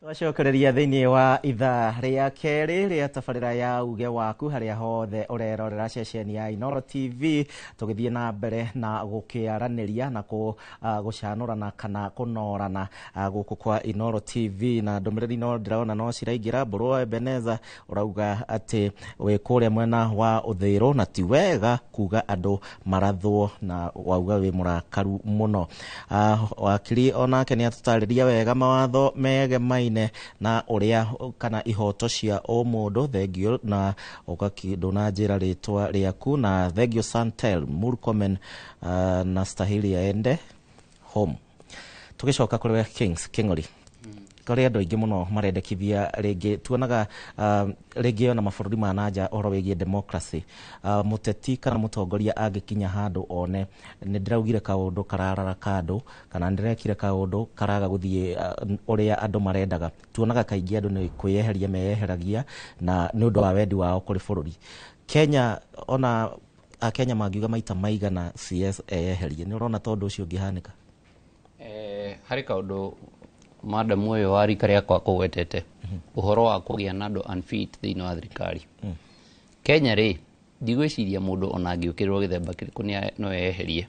Twacokereria thĩinĩ wa ithaa rĩa kerĩ rĩa tabarĩra ya uge waku harĩa hothe ũrerorera ceceni ya Inooro TV, tũgĩthiĩ na mbere na gũkĩaranĩria na gũcanũrana kana kũnorana gũkũ kwa Inooro TV. Na ndũmĩrĩri no ndĩrona no ciraingĩra. Mbũrũ wa Ebeneza ũrauga atĩ wĩ kũrĩa mwena wa Ũthĩrũ na ti wega kuga andũ marathwo, na wauga wĩ mũrakaru mũno. Wakiri onake nĩ atũtarĩria wega mawatho megemaine na ũrĩa kana ihoto cia ũmũndũ. Thengio na ndũnanjĩra rĩtwa rĩaku. Na thengio Santel Murkomen, na stahili aende home. Tũgĩcoka kũrĩ we Kings King'ori, kũrĩ andũ aingĩ mũno marendekithia rĩngĩ tuonaga rĩngĩ ona mabũrũri ma nanja ũhoro wĩgiĩ democracy, mũteti kana mũtongoria angĩkinya handũ one nĩ ndĩraugire kaũndũ kararara kandũ kana nĩ ndĩrekire kaũndũ karaga gũthiĩ ũrĩa andũ marendaga, tuonaga kaingĩ andũ nĩ kwĩyeheria meyeheragia na nĩ ũndũ wa wendi wao kũrĩ bũrũri. Kenya ona Akenya mangiuga maita maigana CS eyeherie, nĩ ũrona tondũ ũcio ũngĩhanĩka? Harĩ kaũndũ madam ũyũ wa rika rĩakwa kũgwetete, ũhoro wa kũgĩa na andũ unfit thĩinĩ wa thirikari Kenya rĩ, ndigwĩciria mũndũ ona angĩũkĩrĩrwo gĩthemba kĩrĩkũ no eyeherie,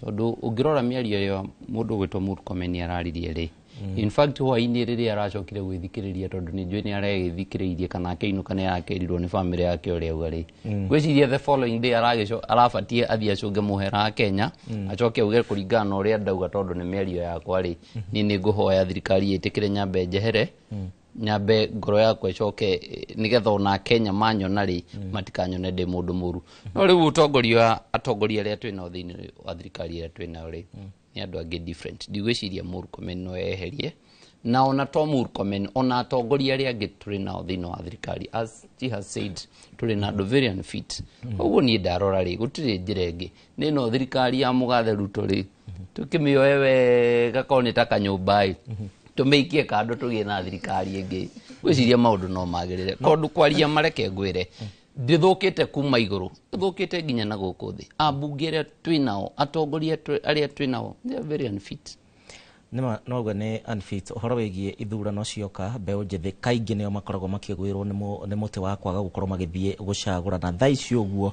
tondũ ũngĩrora mĩario ĩyo mũndũ ũgwĩtwo Murkomen araririe rĩ, in fact hwaĩ-inĩ rĩrĩa aracokire gwĩthikĩrĩria, tondũ nĩ njũĩ nĩ aregĩthikĩrĩirie kana akĩinũka nĩ arakĩrirwo nĩ bamĩrĩ yake ũrĩa auga rĩ, ngwĩciria the following day arabatiĩ athiĩ acũnge mũhera wa Kenya, acoke auge kũringana na ũrĩa ndauga, tondũ nĩ mĩario yakwa rĩ, niĩ nĩ ngũhoya thirikari ĩtĩkĩre nyambe njehere, nyambe ngoro yakwa ĩcoke, nĩgetha ona Kenya manyona rĩ, matikanyone ndĩ mũndũ mũru. No rĩu ũtongoria wa atongoria arĩa twĩ nao thĩinĩ wa thirikari ĩrĩa twĩ nayo rĩ, nĩ andũ angĩ different. Ndigwĩciria Murkomen no eherie, na ona to Murkomen, ona atongoria arĩa angĩ tũrĩ nao thĩinĩ wa thirikari, as she has said, tũrĩ na andũ very unfit. Koguo niĩ ndarora rĩ, gũtirĩ njĩra ĩngĩ, nĩ no thirikari ya mũgathe Ruto rĩ, tũkĩmĩoe wega korwo nĩ ta kanyũmba ĩ, tũmĩikie kando, tũgĩe na thirikari ĩngĩ. Ngwĩciria maũndũ no magĩrĩre, tondũ kwaria mareke ngwĩre, ndĩthũkĩte kuma igũrũ, ĩthũkĩte nginya na gũkũ thĩ. Ambunge arĩa twĩ nao, atongoria arĩa twĩ nao, they are very unfit. Nĩma noguo nĩ unfit. Ũhoro wĩgiĩ ithurano cioka, mbeũ njĩthĩ kaingĩ nĩo makoragwo makĩgwĩrwo nĩ mũtĩ wa kwaga gũkorwo magĩthiĩ gũcagũrana. Thaa ici ũguo,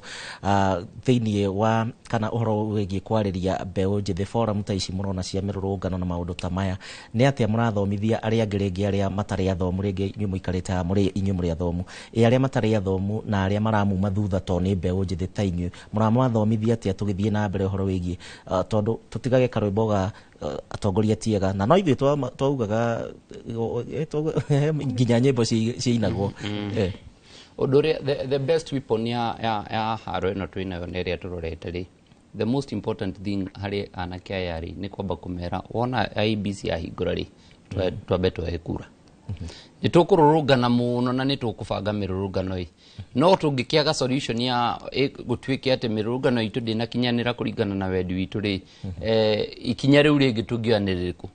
thĩinĩ wa kana ũhoro wĩgiĩ kwarĩria mbeũ njĩthĩ, forum ta ici mũrona cia mĩrũrũngano na maũndũ ta maya, nĩ atĩa mũrathomithia arĩa angĩ rĩngĩ arĩa matarĩ athomu? Rĩngĩ inyuĩ mũikarĩte haha mũrĩ inyuĩ mũrĩ athomu, ĩ arĩa matarĩ athomu na arĩa maramuma thutha to nĩ mbeũ njĩthĩ ta inyuĩ, mũramathomithia atĩa tũgĩthiĩ na mbere ũhoro wĩgiĩ tondũ tũtigage karwĩmbo ga atongoria tiega na no ithuĩ twaugaga nginya nyĩmbo ciinagwo. Ũndũ ũrĩa the best weapon ya haro ĩno twĩnayo na ĩrĩa tũrorete rĩ, the most important thing harĩ anake aya rĩ, nĩ kwamba kũmera wona IEBC yahingũra rĩ, twambe tuoe kura. Nĩ tũkũrũrũngana mũno na nĩ tũkũbanga mĩrũrũngano ĩ, no tũngĩkĩaga solution ya gũtuĩke atĩ mĩrũrũngano itũ ndĩnakinyanĩra kũringana na wendi witũ rĩ, ikinya rĩu rĩngĩ tũngĩoya nĩ rĩrĩkũ?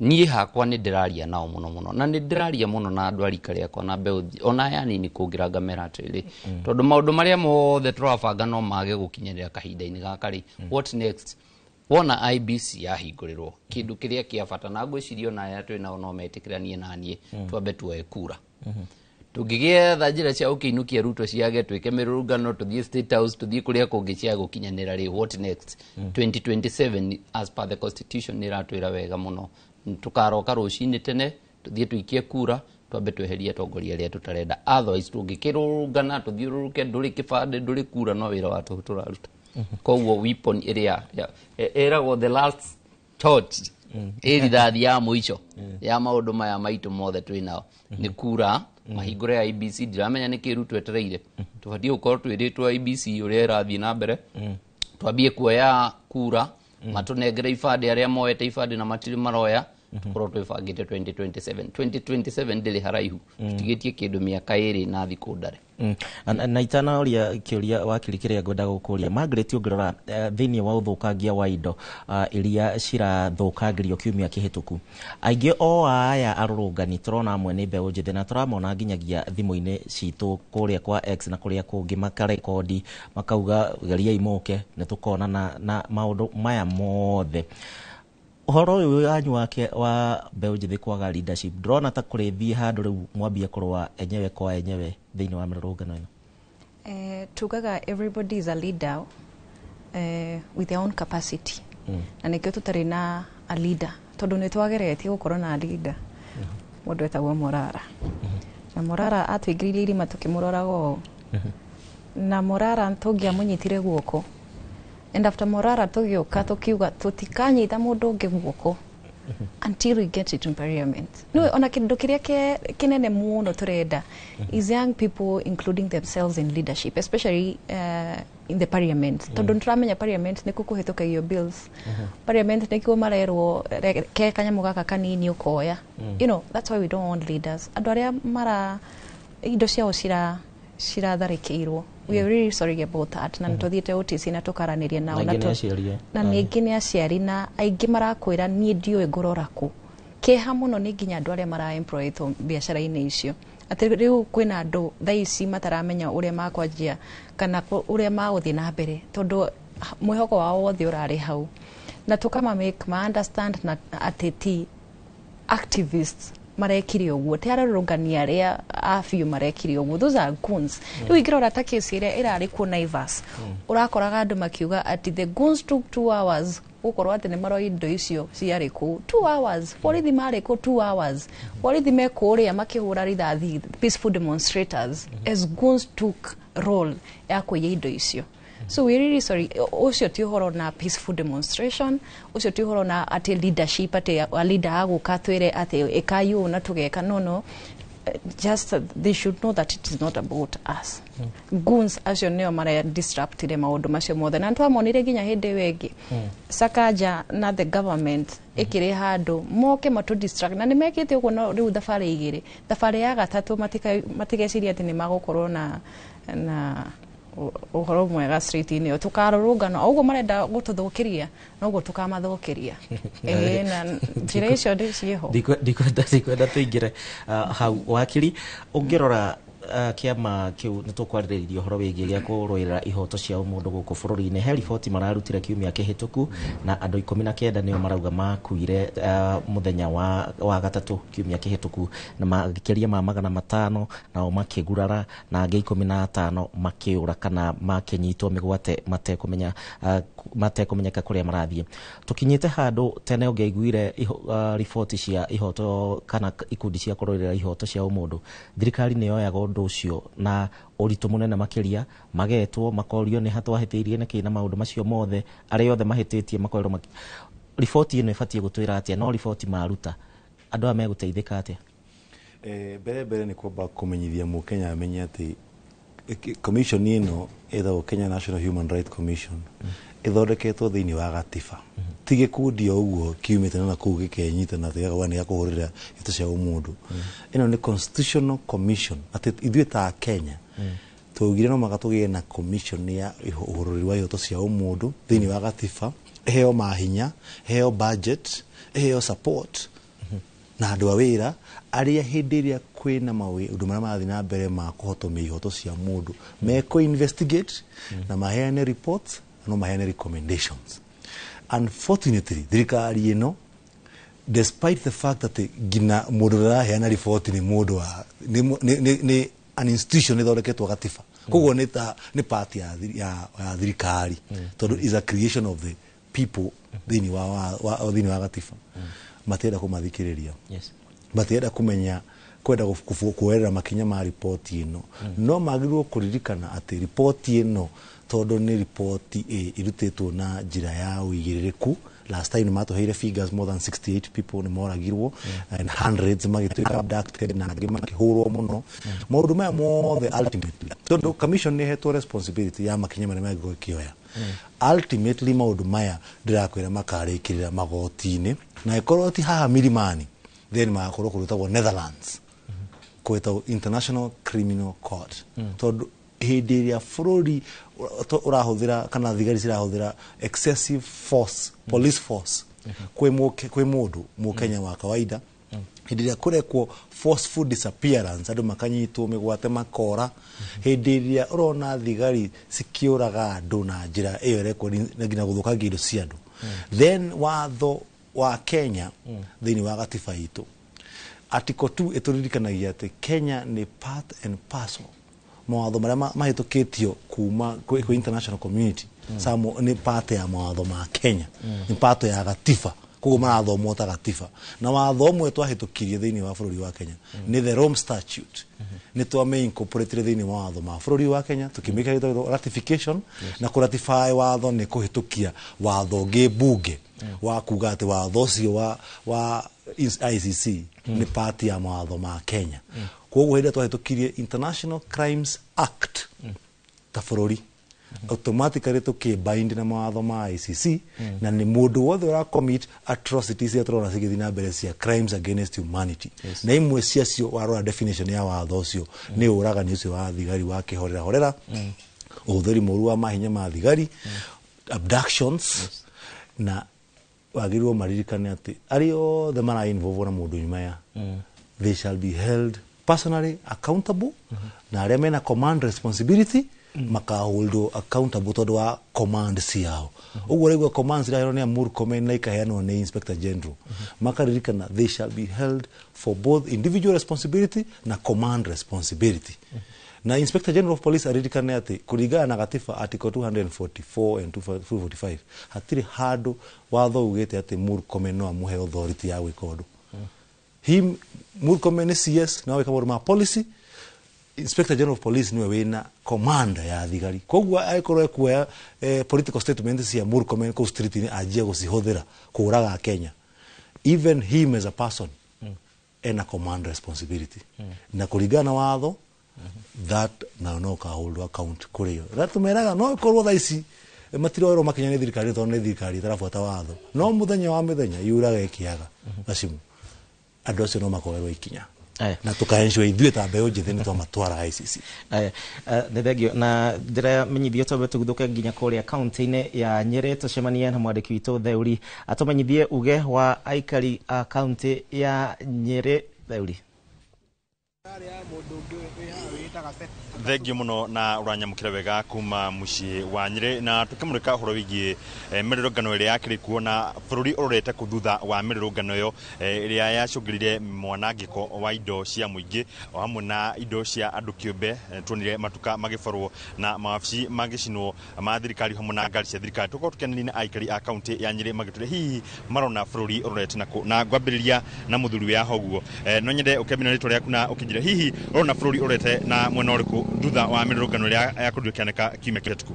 Niĩ hakwa nĩ ndĩraria nao mũno mũno, na nĩ ndĩraria mũno na andũ a rika rĩakwa na mbeũ ona aya nini kũngĩra ngamera atĩrĩrĩ, tondũ maũndũ marĩa mothe tũrabanga no mage gũkinyanĩra kahinda-inĩ gaka rĩ, what next? Wona IEBC yahingũrĩrwo, kĩndũ kĩrĩa kĩa bata, na ngwĩciria ona aya twĩ nao no metĩkĩranie na niĩ, twambe tuoe kura. Tũngĩgĩetha njĩra cia gũkĩinũkia Ruto ciage, twĩke mĩrũrũngano, tũthiĩ State House, tũthiĩ kũrĩa kũngĩ cia gũkinyanĩra rĩ, what next? 2027, as per the constitution, nĩ ĩratwĩra wega mũno tũkaroka rũcinĩ tene, tũthiĩ tũikie kura, twambe tweherie atongoria arĩa tũtarenda. Otherwise tũngĩkĩrũrũngana, tũthiũrũrũke, ndũrĩ kĩbandĩ, ndũrĩ kura, no wĩra wa tũhũ tũraruta. Koguo weapon ĩrĩa ĩragwo the last torch, ĩ rithathi ya mũico ya maũndũ maya maitũ mothe twĩ nao, nĩ kura. Mahingũre ya IEBC, ndiramenya nĩ kĩ Ruto etereire. Tũbatiĩ gũkorwo twĩrĩtwo IEBC ũrĩa ĩrathiĩ na mbere, twambie kuoya kura, matũnengere ibandĩ arĩa moete ibandĩ na matirĩ maroya, tũkorwo twĩbangĩte 2027. 2027 ndĩrĩ haraihu, tũtigĩtie kĩndũ mĩaka 2 na thikũ ndare. Na itanaũria kĩũria wakiri kĩrĩa ngwenda gũkũria, Margaret, ũngĩrora thĩinĩ wa ũthũkangia wa indo iria cirathũkangĩrio kiumia kĩhĩtũku, aingĩ o aya arũrũngani tũrona amwe nĩ mbeũ njĩthĩ, na tũramona nginyagia thimũ-inĩ citũ kũrĩa kwa X na kũrĩa kũngĩ, makarekondi makauga geriai mũke nĩ tũkonana na maũndũ maya mothe. Ũhoro ũyũ wanyu wake wa mbeũ njĩthĩ kwaga leadership, ndĩrona ta kũrĩthiĩ handũ rĩu mwambie kũrũa enyewe kwa enyewe thĩinĩ wa mĩrũrũngano ĩno. Tugaga everybody is a leader with their own capacity, na nĩkĩo tũtarĩ na a leader, tondũ nĩ twageretie gũkorwo na leader, mũndũ etagwo Morara, na Morara atũingĩrĩirie irima tũkĩmũroraga ũũ, na Morara tũngĩamũnyitire guoko, and after Morara tũgĩũka tũkiuga tũtikanyita mũndũ ũngĩ guoko until we get it in parliament. No ona kĩndũ kĩrĩa kĩnene mũno tũrenda is young people including themselves in leadership, especially in the parliament, tondũ nĩtũramenya parliament nĩkuo kũhĩtũkagio bills, parliament nĩkuo marerwo ke kanyamũ gaka kanini ũkoya. That's why we don't want leaders, andũ arĩa mara indo ciao ciratharĩkĩirwo. We are really sorry about that, na nĩtũthiĩte OTC na tũkaranĩria nao. Na na aingĩ nĩ aciari, eh? Na nĩ aingĩ nĩ aciari, na aingĩ marakwĩra niĩ ndiũĩ ngũrora kũ. Kĩeha mũno nĩ nginya andũ arĩa mara-employetwo biacara-inĩ icio, atĩ rĩu kwĩna andũ thaa ici mataramenya ũrĩa makwanjia kana ũrĩa magũthiĩ na mbere, tondũ mwĩhoko wao wothe ũrarĩ hau, na tũkama make ma understand na atĩ ti activists marekire ũguo, ti arũrũngani arĩa a biũ marekire ũguo, those are goons. Rĩu ingĩrora ta kesi ĩrĩa ĩrarĩ kuo Naivas, ũrakoraga andũ makiuga atĩ the goons took 2 hours gũkorwo atĩ nĩ maroya indo icio ciarĩ kũu. 2 hours, borithi marĩ kũ? 2 hours borithi me kũrĩa makĩhũra rithathi peaceful demonstrators as goons took role ya kũiya indo icio. So we really sorry. Ũcio ti ũhoro na peaceful demonstration, ũcio ti ũhoro na atĩ leadership, atĩ a leader agũka twĩre atĩ ĩkai ũũ na tũgeka. No, just they should know that it is not about us. Goons acio nĩo mara disruptire maũndũ macio mothe, na nĩtwamonire nginya hĩndĩ ĩyo ĩngĩ Sakaja na the government ĩkĩrĩ handũ moke matũ distract, na nĩ mekĩte ũguo no rĩu thabarĩ igĩrĩ, thabarĩ ya gatatũ matigeciria atĩ nĩ magũkorwo na ũhoro mwega street-inĩ ĩyo. Tũkarũrũngana o ũguo marenda gũtũthũkĩria, noguo tũkamathũkĩria. Ĩĩ, na njĩra icio ndĩ ciĩho. Ndikwenda tũingĩre hau. Wakiri, ũngĩrora kĩama kĩu nĩ tũkwarĩrĩria ũhoro wĩgiĩ gĩa kũrũĩrĩra ihoto cia ũmũndũ gũkũ bũrũri-inĩ, he riboti mararutire kiumia kĩhĩtũku, na andũ 19 nĩo marauga makuire mũthenya wa gatatũ kiumia kĩhĩtũku, na makĩria ma 500 nao makĩgurara, na angĩ 15 makĩũra kana makĩnyitwo mĩgwate matekũmenya matekũmenyeka kũrĩa marathiĩ. Tũkinyĩte handũ tene ũngĩaiguire riboti cia ihoto kana ikundi cia kũrũĩrĩra ihoto cia ũmũndũ, thirikari nĩ yoyaga ũndũ ũcio na ũritũ mũnene makĩria, magetwo makorio nĩ hatwahĩtĩirie nĩkĩ na maũndũ macio mothe, arĩa othe mahĩtĩtie makorwo riboti ĩno ĩbatiĩ gũtwĩra atĩa? No riboti maruta, andũ aya megũteithĩka atĩa? Mbere nĩ kwamba kũmenyithia mũkenya amenye atĩ commission ĩno ĩtagwo Kenya National Human Rights Commission, ĩthondeketwo thĩinĩ wa gatiba, ti gĩkundi o ũguo kiumĩte na kũu gĩkenyita na gĩkauga nĩ gĩa kũhũrĩra ihoto cia ũmũndũ. Ĩno nĩ constitutional commission, atĩ ithuĩ ta Kenya twaugire no mũhaka tũgĩe na commission ya ũhũrũri wa ihoto cia ũmũndũ thĩinĩ wa gatiba, ĩheo mahinya, ĩheo budget, ĩheo support na andũ a wĩra arĩa hĩndĩ ĩrĩa kwĩna maũndũ marĩa marathiĩ na mbere ma kũhotomia ihoto cia mũndũ mekũ investigate na maheane reports, no maheane recommendations. Unfortunately, thirikari ĩno, despite the fact that nginya mũndũ ũrĩa ũraheana riboti nĩ mũndũ wa nĩ an institution ĩthondeketwo gatiba, koguo nĩ ta nĩ part ya thirikari, tondũ is a creation of the people thĩinĩ wa gatiba, matienda kũmathikĩrĩria. Matienda kũmenya kwenda kuoerera makinya ma riboti ĩno. No magĩrĩirwo kũririkana atĩ riboti ĩno, tondũ nĩ riboti ĩrutĩtwo na njĩra ya ũigĩrĩrĩku, last time nĩ matũheire figures, more than 68 people nĩ moragirwo and hundreds magĩtuĩka abducted na angĩ makĩhũrwo mũno. Maũndũ maya mothe ultimately, tondũ commission nĩ ĩhetwo responsibility ya makinya marĩa mangĩkorwo ĩkĩoya, ultimately maũndũ maya ndĩrakwĩra makarĩkĩrĩra magoti-inĩ, na ĩkorwo ti haha Milimani, then magakorwo kũrutagwo Netherlands, kwĩtagwo International Criminal Court, tondũ hĩndĩ ĩrĩa bũrũri ũrahũthĩra kana thigari cirahũthĩra excessive force, police force kwĩ mũndũ mũkenya wa kawaida, hĩndĩ ĩrĩa kũrekwo forceful disappearance, andũ makanyitwo mĩgwate makora, hĩndĩ ĩrĩa ũrona thigari cikĩũraga andũ na njĩra ĩyo ĩrekwo na nginya gũthũkangia indo cia andũ, then watho wa Kenya thĩinĩ wa gatiba itũ, Article 2 ĩtũririkanagia atĩ Kenya nĩ part and parcel mawatho marĩa mahĩtũkĩtio kuma kwĩ international community. Samo nĩ part ya mawatho ma Kenya, nĩ part ya gatiba, koguo marathomwo ta gatiba. Na watho ũmwe twahĩtũkirie thĩinĩ wa bũrũri wa Kenya nĩ the Rome Statute. Nĩ twame incorporate thĩinĩ wa watho ma bũrũri wa Kenya, tũkĩmĩka gĩtagwo ratification. Na kũratify watho nĩ kũhĩtũkia watho ũngĩ bunge wa kuga atĩ watho ũcio wa ICC nĩ part ya mawatho ma Kenya. Koguo hĩndĩ ĩrĩa twahĩtũkirie International Crimes Act ta bũrũri, automatically tũkĩbind na mawatho ma ICC, na nĩ mũndũ wothe ũra commit atrocities iria tũrona cigĩthiĩ na mbere cia crimes against humanity. Na imwe ciacio, warora definition ya watho ũcio, nĩ ũragani ũcio wa thigari wa kĩhorera horera, ũhũthĩri mũru wa mahinya ma thigari, abductions. Na wagĩrĩirwo maririkane atĩ arĩa othe mara involve na mũndũ nyuma ya, they shall be held personally accountable, na arĩa mena command responsibility makaholdwo accountable tondũ wa command ciao. Ũguo rĩu command ciraheanwo nĩ Murkomen na ikaheanwo nĩ Inspector General, makaririkana they shall be held for both individual responsibility na command responsibility. Na Inspector General of Police aririkane atĩ kũringana na gatiba Article 244 and 245, hatirĩ handũ watho ugĩte atĩ Murkomen no amũhe authority ya gwĩka ũndũ. Him, Murkomen nĩ CS no gwĩka maũndũ ma policy. Inspector General of Police niwe wĩna command ya thigari. Koguo angĩkorwo ekuoya political statement cia Murkomen kũu street-inĩ anjie gũcihũthĩra kũraga Kenya, even him as a person ena command responsibility, na kũringana na watho that nayo no ũkaholdwo account kũrĩ yo. Na tũmeraga no ĩkorwo thaa ici matiroerwo makinya nĩ thirikari tondũ nĩ thirikari ĩtarabuata watho, no mũthenya wa mĩthenya yuraga ĩkĩaga gacimu, andũ acio no makoerwo ikinya na tũkaensure ithuĩ ta mbeũ njĩthĩ nĩ twamatwara ICC. Aya, nĩ thengio. Na ndĩramenyithio twambe tũguthũke nginya kũrĩa kaunti-inĩ ya Nyĩrĩ, tũcemanie na mwandĩki witũ Theuri atũmenyithie uge wa aikari a kaunti ya Nyĩrĩ. Theuri. Thengio muno na uranyamukira wega kuma muciĩ wa Nyĩrĩ, na tukĩmũrĩka ũhoro wĩgiĩ mĩrũrũngano ĩrĩa yakĩrĩ kuo na bũrũri ũrorete kũ thutha wa mĩrũrũngano ĩyo ĩrĩa yacũngĩrire mwanangĩko wa indo cia mũingĩ o hamwe na indo cia andũ kĩũmbe. Tuonire matuka magĩborwo na mawabici magĩcinwo ma thirikari hamwe na ngari cia thirikari. Tũkorwo tũkĩanĩria na aikari a kaunti ya Nyĩrĩ magĩtwĩra hihi marona bũrũri ũrorete nakũ, na ngwambĩrĩria na mũthuri wĩ haha ũguo. No nyende ũkĩambia na rĩtwa rĩaku na ũkĩnjĩra hihi ũrona bũrũri ũrorete na mwena ũrĩkũ thutha wa mĩrũrũngano ĩrĩa yakorirwo ĩkĩhanĩka kiumia kĩhĩtũku.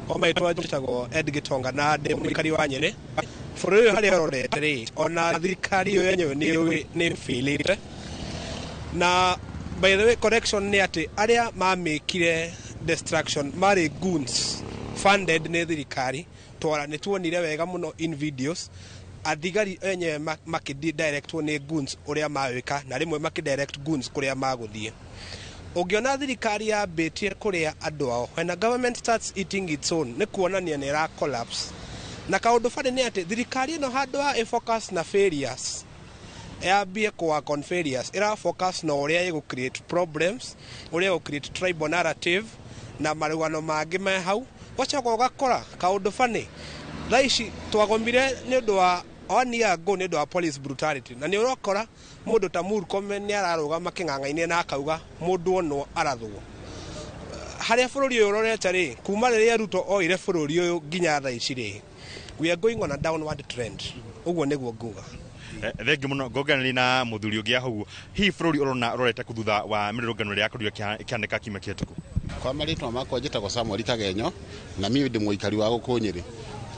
Kwa maitwa njĩtagwo Ed Gitonga na ndĩ mũikari wa Nyĩrĩ. Bũrũri ũyũ harĩa ũrorete rĩ, ona thirikari ĩyo yenyewe nĩ ĩbĩrĩte. Na by the way, correction nĩ atĩ arĩa mamĩkire destruction marĩ goons funded nĩ thirikari. Twara nĩ tuonire wega mũno in videos athigari enyewe makĩdirectwo nĩ goons ũrĩa mawĩka, na rĩmwe makĩdirect goons kũrĩa magũthiĩ. Ũngĩona thirikari yambĩtie kũrĩa andũ ao, when a government starts eating its own, nĩ kuonania nĩ ĩra collapse. Na kaũndũ barĩ nĩ atĩ thirikari ĩno handũ ha ĩfocus na failures, yambie kũ work on failures, ĩra focus na ũrĩa ĩgũ create problems, ũrĩa ĩgũ create tribal narrative na marũgano mangĩ me hau. Ũgacoka ũgakora kaũndũ bani thaa ici twagomire nĩ ũndũ wa 1 year ago nĩ ũndũ wa police brutality, na nĩ ũrakora mũndũ ta Murkomen nĩ ararũgama kĩng'ang'a-inĩ na akauga mũndũ onwo arathwo. Harĩa bũrũri ũyũ ũrorete rĩ, kuma rĩrĩa Ruto oire bũrũri ũyũ nginya thaa ici rĩ, we are going on a downward trend. Ũguo nĩguo nguga. Thengio mũno. Ngonganĩria na mũthuri ũngĩ haha ũguo, hihi bũrũri ũrona ũrorete kũ thutha wa mĩrũrũngano ĩrĩa yakorirwo ĩkĩhanĩka kiumia kĩhĩtũku? Kwa marĩtwa makwa njĩtagwo Samuel Kagenyo na niĩ ndĩ mũikari wa gũkũ Nyĩrĩ.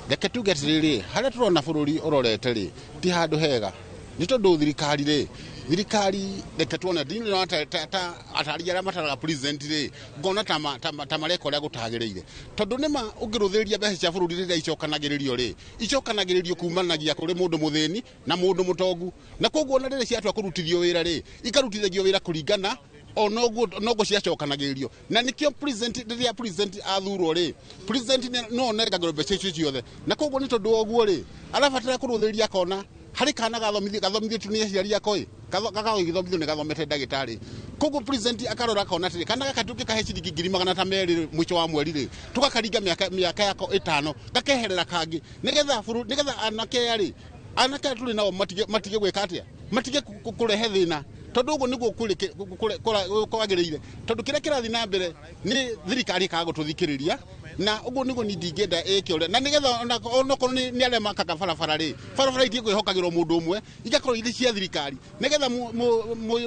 Reke tuge atĩrĩrĩ, harĩa tũrona bũrũri ũrorete rĩ, ti handũ hega, nĩ tondũ thirikari rĩ, thirikari reke tuone ndinĩ ta atari arĩa mataraga president rĩ, ngona ta mareka ũrĩa gũtagĩrĩire, tondũ nĩma ũngĩrũthĩrĩria mbeca cia bũrũri rĩrĩa icokanagĩrĩrio rĩ, icokanagĩrĩrio kumanagia kũrĩ mũndũ mũthĩni na mũndũ mũtongu, na koguo ona rĩrĩa ciatua kũrutithio wĩra rĩ, ikarutithagio wĩra kũringana o noguo ciacokanagĩrĩrio. Na nĩkĩo president rĩrĩa president athurwo rĩ, president no onengagĩrwo mbeca icio ciothe, na koguo nĩ tondũ wa ũguo rĩ, arabatara kũrũthĩrĩria akona harĩ kana gathomithĩtio nĩ aciari ako ĩ, gagagĩthomithio nĩ gathomete ndagĩtarĩ. Koguo president akarora akona atĩrĩ, kana gaka tũngĩkahe ciringi 200,000 mũico wa mweri rĩ, tũgakaringa mĩaka yako 5, gakeherera kangĩ, nĩgetha bũrũri, nĩgetha anake aya rĩ, Anake aya tũrĩ nao matige gwĩka atĩa, matige kũrehe thĩna, tondũ ũguo nĩguo kwagĩrĩire, tondũ kĩrĩa kĩrathiĩ na mbere nĩ thirikari ĩkaga gũtũthikĩrĩria, na ũguo nĩguo niĩ ndingĩenda ĩke ũrĩa, na nĩgetha onokorwo nĩ arĩa makaga barabara rĩ, barabara itige kwĩhokagĩrwo mũndũ ũmwe, igakorwo irĩ cia thirikari, nĩgetha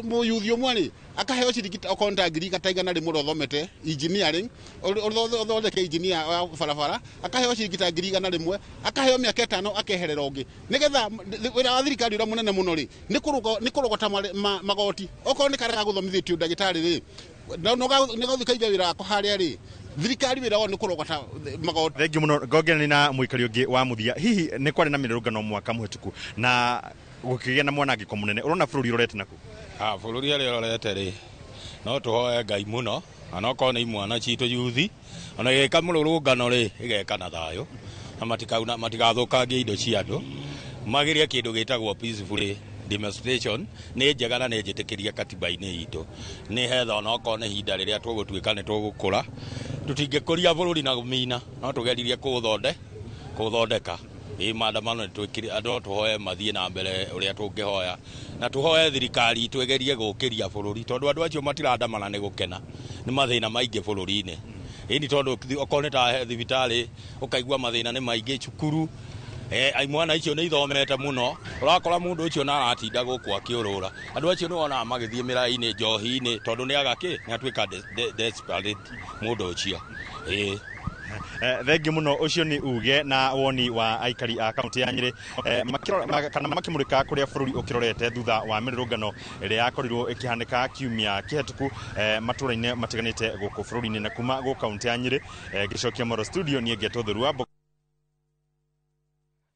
mũyuthi ũmwe rĩ akaheo ciringi okorwo nĩ ta ngiri ta 100 ũrĩa ũthomete engineering, ũthondeke engineer wa barabara, akaheo ciringi ta ngiri 100, akaheo mĩaka 5, akeherera ũngĩ, nĩgetha wĩra wa thirikari ũrĩa mũnene mũno rĩ nĩ kũrogota magoti. Okorwo nĩ karĩa gagũthomithĩtio ndagĩtarĩ rĩ, nĩ gũthiĩ kaiga wĩra wako harĩa rĩ, thirikari wĩra wao nĩ kũrogota magoti. Thengiũ mũno. Ngongere na mũikari ũngĩ wa mũthia. Hihi nĩ kwarĩ na mĩrũrũngano mwaka mũhĩtũku na gũkĩgĩa na mwanangĩko mũnene, ũrona bũrũri ũrorete naku? Bũrũri harĩa ũrorete rĩ, no tũhoe Ngai mũno, na okorwo nĩ imwana citũ yuthi, ona gĩka mũrũrũngano rĩ, ĩgeka na thayũ, na matigathũkangie indo cia andũ, magĩrie kĩndũ gĩtagwo peaceful demonstration nĩ njega na nĩ njĩtĩkĩrie katiba-inĩ itũ, nĩ hetha onokorwo nĩ ihinda rĩrĩa tũgũtuĩka nĩ tũgũkũra, tũtingĩkũria bũrũri na kũmina, no tũgeririe kũũthondeka. Ĩ maandamano nĩ twĩkire, andũ tũhoe mathiĩ na mbere ũrĩa tũngĩhoya, na tũhoe thirikari itũ ĩgerie gũkĩria bũrũri, tondũ andũ acio matirandamana nĩ gũkena, nĩ mathĩna maingĩ bũrũri-inĩ. Ĩni tondũ okorwo nĩ ta thibitarĩ ũkaigua mathĩna nĩ maingĩ, cukuru, imwana icio nĩ ithomete mũno, ũrakora mũndũ ũcio na aratinda gũkũ akĩũrũra. Andũ acio nĩ wonaga magĩthiĩ mĩraĩ-inĩ, njohi-inĩ, tondũ nĩ aga kĩ, nĩ atuĩka desperate mũndũ ũcio. Ĩĩ. Thengiũ mũno. Ũcio nĩ uge na woni wa aikari a kaunti ya Nyĩrĩ, kana makĩmũrĩka kũrĩa bũrũri ũkĩrorete thutha wa mĩrũrũngano ĩrĩa yakorirwo ĩkĩhanĩka kiumia kĩhetũku, matũũra-inĩ matiganĩte gũkũ bũrũri-inĩ. Na kuma gũkũ kaunti ya Nyĩrĩ, ngĩcokia Moro studio, niĩ ngetwo Theru wa Mbogo.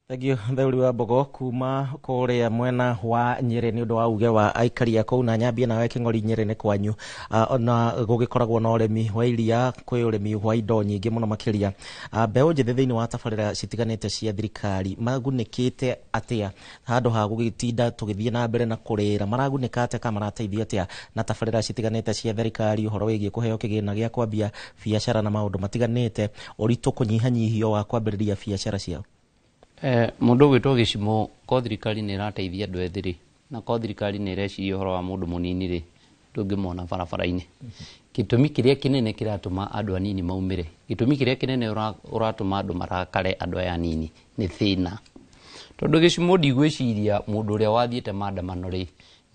Thengiũ Theuri wa Mbogo kuma kũrĩa mwena wa Nyĩrĩ nĩ ũndũ wa uge wa aikari a kũu. Na nyambie nawe Kĩng'ori, Nyĩrĩ nĩ kwanyu, na gũgĩkoragwo na ũrĩmi wa iria, kwĩ ũrĩmi wa indo nyingĩ mũno makĩria. Mbeũ njĩthĩ thĩinĩ wa tabarĩra citiganĩte cia thirikari magunĩkĩte atĩa handũ ha gũgĩtinda tũgĩthiĩ na mbere na kũrĩra? Maragunĩka atĩa kana marateithio atĩa na tabarĩra citiganĩte cia thirikari, ũhoro wĩgiĩ kũheo kĩgĩna gĩa kwambia biacara na maũndũ matiganĩte, ũritũ kũnyihanyihio wa kwambĩrĩria biacara ciao? Mũndũ ũgwĩtwo Gĩcimo, ko thirikari nĩ ĩrateithia andũ ethĩ rĩ, na ko thirikari nĩ ĩreciria ũhoro wa mũndũ mũnini rĩ, ndũngĩmona barabara-inĩ. Gĩtũmi kĩrĩa kĩnene kĩratũma andũ anini maumĩre, gĩtũmi kĩrĩa kĩnene ũratũma andũ marakare andũ aya anini nĩ thĩna, tondũ Gĩcimo ndigwĩciria mũndũ ũrĩa wathiĩte maandamano rĩ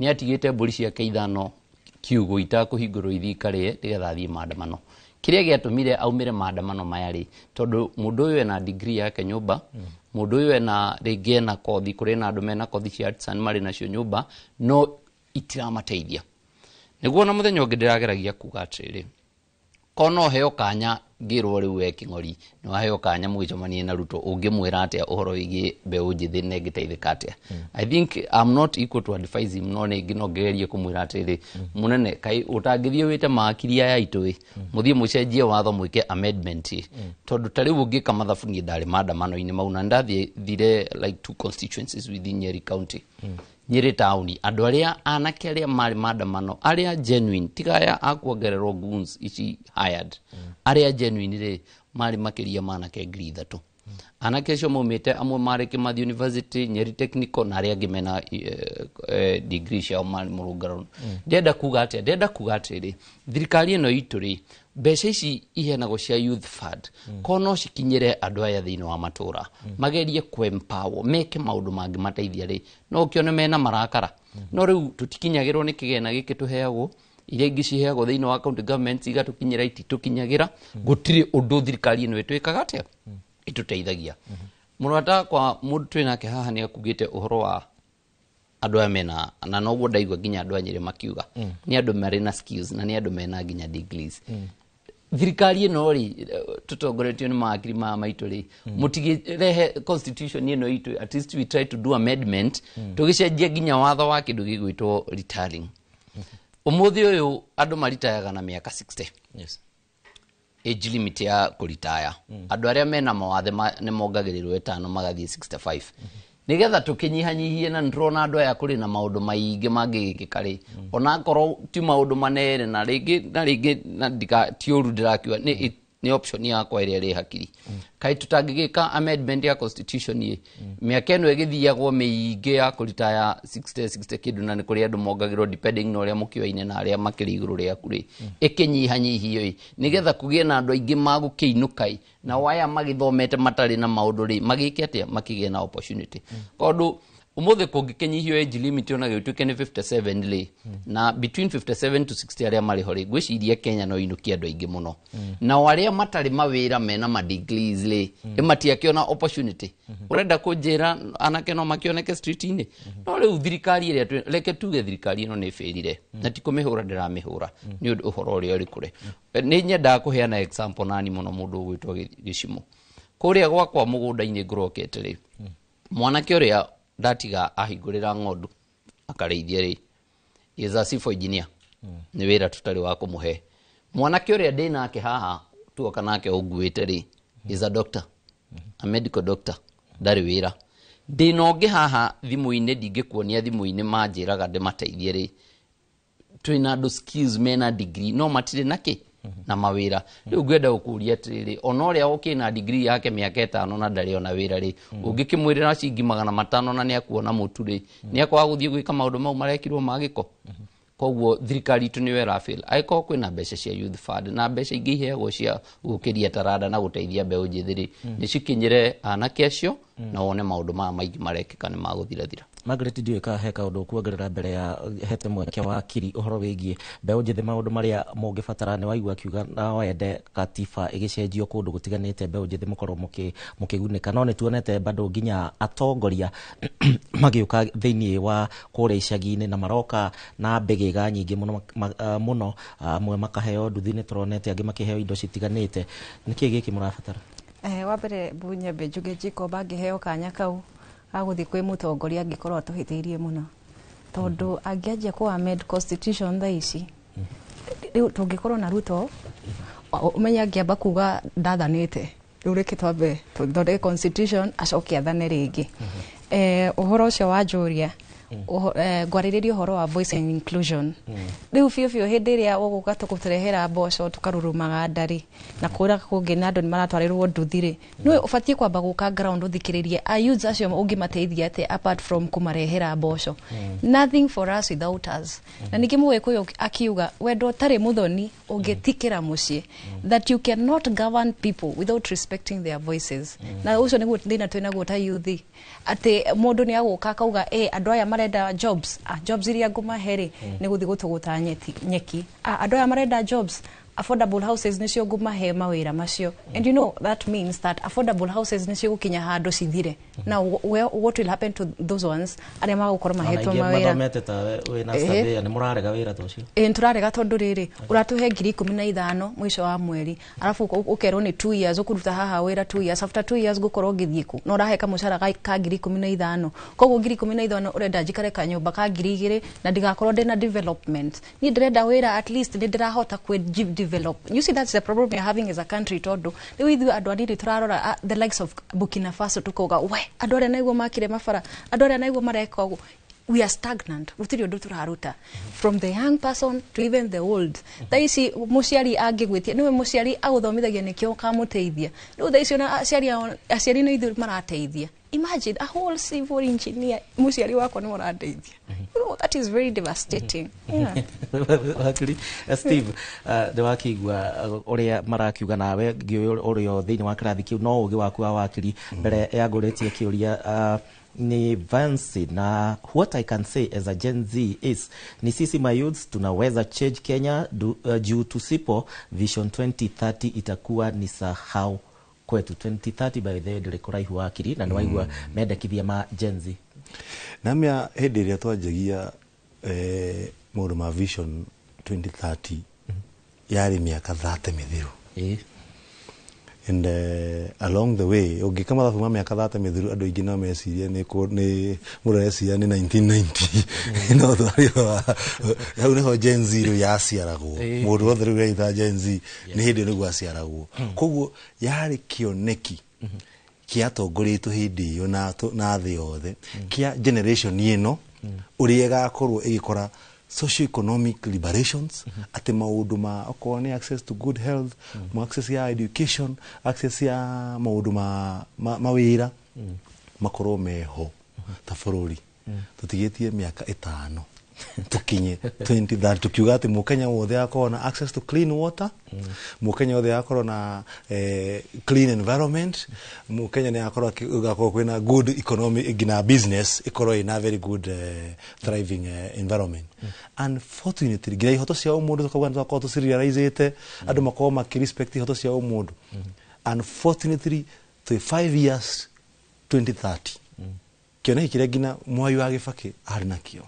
nĩ atigĩte mbũri ciake 5 kiugũ itakũhingũrwo ithiĩ ikarĩe nĩgetha athiĩ maandamano. Kĩrĩa gĩatũmire aumĩre maandamano maya rĩ, tondũ mũndũ ũyũ ena degree yake nyũmba, mũndũ ũyũ ena rĩngĩ ena kothi, kũrĩ na andũ mena kothi cia artisan marĩ nacio nyũmba, no itiramateithia. Nĩguo na mũthenya ũngĩ ndĩrageragia kuga atĩrĩrĩ, ko no heo kanya ngĩrwo rĩu we Kĩng'ori nĩ waheo kanya mũgĩcemanie na Ruto, ũngĩmwĩra atĩa ũhoro wĩgiĩ mbeũ njĩthĩ na ĩngĩteithĩka atĩa? I think I'm not equal to advise him, no nĩ no ngerie kũmwĩra atĩrĩrĩ, mũnene, kaĩ ũtangĩthiĩ wĩte mawakiri aya aitũ ĩ, mũthiĩ mũcenjie watho, mwĩke amendment ĩ, tondũ ta rĩu ũngĩka mathabu, niĩ ndarĩ maandamano-inĩ mau na ndathiire like two constituencies within Nyeri County, Nyĩrĩ taũni, andũ arĩa anake arĩa marĩ maandamano, arĩa genuine, tiga aya a kuongererwo goons ici hired, arĩa genuine rĩ, marĩ makĩria ma anake 3,000. Anake acio maumĩte, amwe marĩ Kimathi University, Nyeri Technical, na arĩa angĩ mena degree ciao marĩ mũrũngarũ. Ndĩrenda kuga atĩa? Ndĩrenda kuga atĩrĩrĩ, thirikari ĩno itũ rĩ, mbeca ici iheanagwo cia youth fund, ko no cikinyĩre andũ aya thĩinĩ wa matũra, magerie kũ-empower meke maũndũ mangĩmateithia rĩ, no ũkĩone mena marakara. No rĩu tũtikinyagĩrwo nĩ kĩgĩna gĩkĩ tũheagwo, iria ingĩ ciheagwo thĩinĩ wa county government igatũkinyĩra, ititũkinyagĩra. Gũtirĩ ũndũ thirikari ĩno ĩtwĩkaga atĩa, ĩtũteithagia. Mũrata kwa mũndũ twĩ nake haha nĩ akugĩte ũhoro wa andũ aya mena, na noguo ndaigua nginya andũ a Nyĩrĩ makiuga nĩ andũ marĩ na skills na nĩ andũ mena nginya degrees. Thirikari ĩno rĩ, tũtongoretio nĩ mawakiri maya maitũ rĩ, mũtigĩrehe constitution ĩno itũ, at least we try to do amendment, tũgĩcenjia nginya watho wa kĩndũ gĩgwĩtwo retiring. Ũmũthĩ ũyũ andũ maritayaga na mĩaka 60, age limit ya kũritaya. Andũ arĩa mena mawathe nĩ mongagĩrĩrwo 5 magathiĩ 65, nigetha tũkĩnyihanyihie. Na nĩtũrona andũ aya kũrĩ na maũndũ maingĩ mangĩgĩkĩka rĩ, onakorwo ti maũndũ manene, na rĩngĩ na rĩngĩ na ndika ti ũru ndĩrakiuga nĩ Nĩ option yakwa ĩrĩa ĩrĩ hakiri. Kaĩ tũtangĩgĩka amendment ya constitution ĩ mĩaka ĩno ĩgĩthiagwo mĩingĩ ya kũritaya 60 60 kĩndũ, na nĩ kũrĩ andũ mongagĩrwo depending na ũrĩa mũkĩoaine na arĩa makĩrĩ igũrũ rĩaku rĩ, ĩkĩnyihanyihio ĩ, nĩgetha kũgĩe na andũ aingĩ magũkĩinũka ĩ, nao aya magĩthomete matarĩ na maũndũ rĩ, magĩke atĩa? Makĩgĩe na opportunity, tondũ umuthi kũngĩkĩnyihio age limit ona gĩtuĩke nĩ 57 rĩ, na between 57 to 60 arĩa marĩ ho rĩ, ngwĩciria Kenya no inũkie andũ aingĩ mũno. Nao arĩa matarĩ mawĩra mena ma degrees rĩ, matiakĩona opportunity. Ũrenda kũnjĩra anake no makĩoneke street-inĩ? No rĩu thirikari ĩrĩa reke tuge thirikari ĩno nĩ ĩbĩrire, na ti kũmĩhũra ndĩramĩhũra nĩ ũndũ ũhoro ũrĩa ũrĩ kũre. Nĩ nyendaga kũheana example nani mũno, mũndũ ũgwĩtwo Gĩcimo kũrĩa gwakwa mũgũnda-inĩ ngũrokete rĩ, mwanake ũrĩa ndatiga ahingũrĩra ng'ondu akarĩithia rĩ, is a civil engineer. Nĩ wĩra tũtarĩ wa kũmũhe. Mwanake ũrĩa ndĩ nake haha tuoka nake ũnguĩte rĩ, is a doctor, a medical doctor, ndarĩ wĩra. Ndĩna ũngĩ haha thimũ-inĩ, ndingĩkuonia thimũ-inĩ, manjĩraga ndĩmateithie rĩ. Twĩna andũ skills, mena degree, no matirĩ nakĩ na mawĩra. Rĩu ngwenda gũkũria atĩrĩrĩ, ona ũrĩa ũkĩ na degree yake mĩaka 5 na ndarĩ ona wĩra rĩ, ũngĩkĩmwĩrĩra ciringi 500 na nĩakuona mũtu rĩ, nĩakwaga gũthiĩ gwĩka maũndũ mau marekirwo ma gĩko? Koguo thirikari itũ nĩyo ĩrafail. Angĩkorwo kwĩna mbeca cia youth fund na mbeca ingĩ iheagwo cia gũkĩria taranda na gũteithia mbeũ njĩthĩ rĩ, nĩ cikinyĩre anake acio, na wone maũndũ maya maingĩ marekĩka nĩ magũthirathira. Margaret, ndiũĩ ka he kaũndũ kuongerera mbere ya hete mweke wa kiri ũhoro wĩgiĩ mbeũ njĩthĩ, maũndũ marĩa mũngĩbatara. Nĩ waigua akiuga no wende katiba ĩgĩcenjio kũndũ gũtiganĩte, mbeũ njĩthĩ mũkorwo mũkĩgunĩka, no nĩ tuonete bado nginya atongoria magĩũka thĩinĩ wa kũrĩa icagi-inĩ na maroka na mbĩgĩga nyingĩ mũno, mũno, amwe makaheo nduthi, nĩ tũronete angĩ makĩheo indo citiganĩte. Nĩkĩ gĩkĩ mũrabatara? Wa mbere nyambe njuge Jacob angĩheo kanya kau ga gũthiĩ kwĩ mũtongoria, angĩkorwo atũhĩtĩirie mũno, tondũ angĩanjia kũ amend constitution thaa ici rĩu tũngĩkorwo na Ruto, ũmenye angĩamba kuga ndathanĩte, rĩu reke twambe tũthondeke constitution, acoke athane rĩngĩ. Ũhoro ũcio wa njũria, ngwarĩrĩria ũhoro wa voice and inclusion. Rĩu biũ biũ, hĩndĩ ĩrĩa ũgũka tũkũtũrehera mboco tũkarurumaga ndarĩ na kũrĩa kũngĩ na andũ nĩ maratwarĩrwo nduthi rĩ, nĩwe ũbatiĩ kwamba gũka ground ũthikĩrĩrie a youths acio ũngĩmateithia atĩa apart from kũmarehera mboco. Nothing for us without us. Na ningĩ Mũgĩkũyũ akiuga wendo ũtarĩ mũthoni ũngĩtikĩra mũciĩ, that you cannot govern people without respecting their voices. Na ũcio nĩguo thĩna twĩnaguo ta youth, atĩ mũndũ nĩ agũka akauga, "Ĩ andũ aya marenda jobs, jobs iria ngũmahe rĩ nĩ gũthiĩ gũtũgũta nyeki. Andũ aya marenda jobs, affordable houses nĩcio ngũmahe mawĩra macio." And you know that means that affordable houses nĩcio gũkinya handũ cithire. Now what will happen to those ones arĩa magũkorwo mahetwo Ona aingĩ mawĩra? Mathomete ta wĩna surveyor, nĩ mũrarega wĩra ta ũcio? Ĩ, nĩtũrarega, tondũ rĩrĩ ũratũhe 15,000 mũico wa mweri, arabu ũkerwo nĩ 2 years ũkũruta haha wĩra, 2 years, after 2 years ngũkorwo ngĩthiĩ kũ na ũrahe kamũcara ka 15,000? Koguo 15,000 ũrenda njikare kanyũmba ka 2,000 na ndigakorwo ndĩna development. Niĩ ndĩrenda wĩra, at least nĩ ndĩrahota kwĩ develop. You see, that's the problem we are having as a country, tondũ rĩu ithuĩ andũ anini tũrarora the likes of Burkina Faso, tukauga we andũ arĩa naiguo makire mabara, andũ arĩa naiguo mareka ũguo. We are stagnant, gũtirĩ ũndũ tũraruta, from the young person to even the old. Thaa ici mũciari angĩgwĩtia, nĩwe mũciari agũthomithagia nĩkĩo ũkamũteithia. Rĩu thaa ici ona aciari aciari nĩ ithuĩ marateithia. Imagine a whole civil engineer, mũciari wakwa nĩ ũrandeithia. You know that is very devastating, yeah. Wakiri Steve, nĩ wakĩigua ũrĩa marakiuga, nawe ngĩũĩ ũrĩa thĩinĩ wa kĩrathi kĩu no ũgĩ waku wa wakiri. Mbere ya ngũrĩtie kĩũria, ni Vansi na what I can say as a Gen Z is ni sisi mayouths tunaweza change Kenya juu tusipo Vision 2030 itakuwa ni sahau kwetu. 2030 by the way ndĩrĩ kũraihu, wakiri, na nĩ waigua mendekithia ma Gen Z. Namia hĩndĩ ĩrĩa twanjagia maũndũ ma Vision 2030 yarĩ mĩaka 30 mĩthiru. And along the way, ũngĩka mathabu ma mĩaka 30 mĩthiru, andũ aingĩ no mecirie nĩ mũndũ areciria nĩ 1990, no twario hau nĩho Gen Z rĩu yaciaragwo. Mũndũ wothe rĩu reita Gen Z nĩ hĩndĩ ĩyo nĩguo aciaragwo. Koguo yarĩ kĩoneki kĩatongoretio hĩndĩ ĩyo na thĩ yothe kĩa generation ĩno ũrĩa ĩgakorwo ĩgĩkora. Socio-economic liberations, atĩ maũndũ ma okorwo nĩ access to good health, ma access ya education, access ya maũndũ ma mawĩra makorwo meho. Ta bũrũri tũtigĩtie mĩaka 5 tukinye 2030, tukiuga atĩ mũkenya wothe akorwo na access to clean water, mũkenya wothe akorwo na clean environment, mũkenya nĩ akorwo akorwo kwĩna good economy, nginya business ikorwo ina very good thriving environment. Unfortunately, nginya ihoto cia ũmũndũ tukauga nĩ twakorwo tũcirealizĩte, andũ makorwo makĩrespect ihoto cia ũmũndũ. Unfortunately, twĩ 5 years 2030, kĩoneki kĩrĩa nginya Mwai wa Gĩbakĩ arĩ nakĩo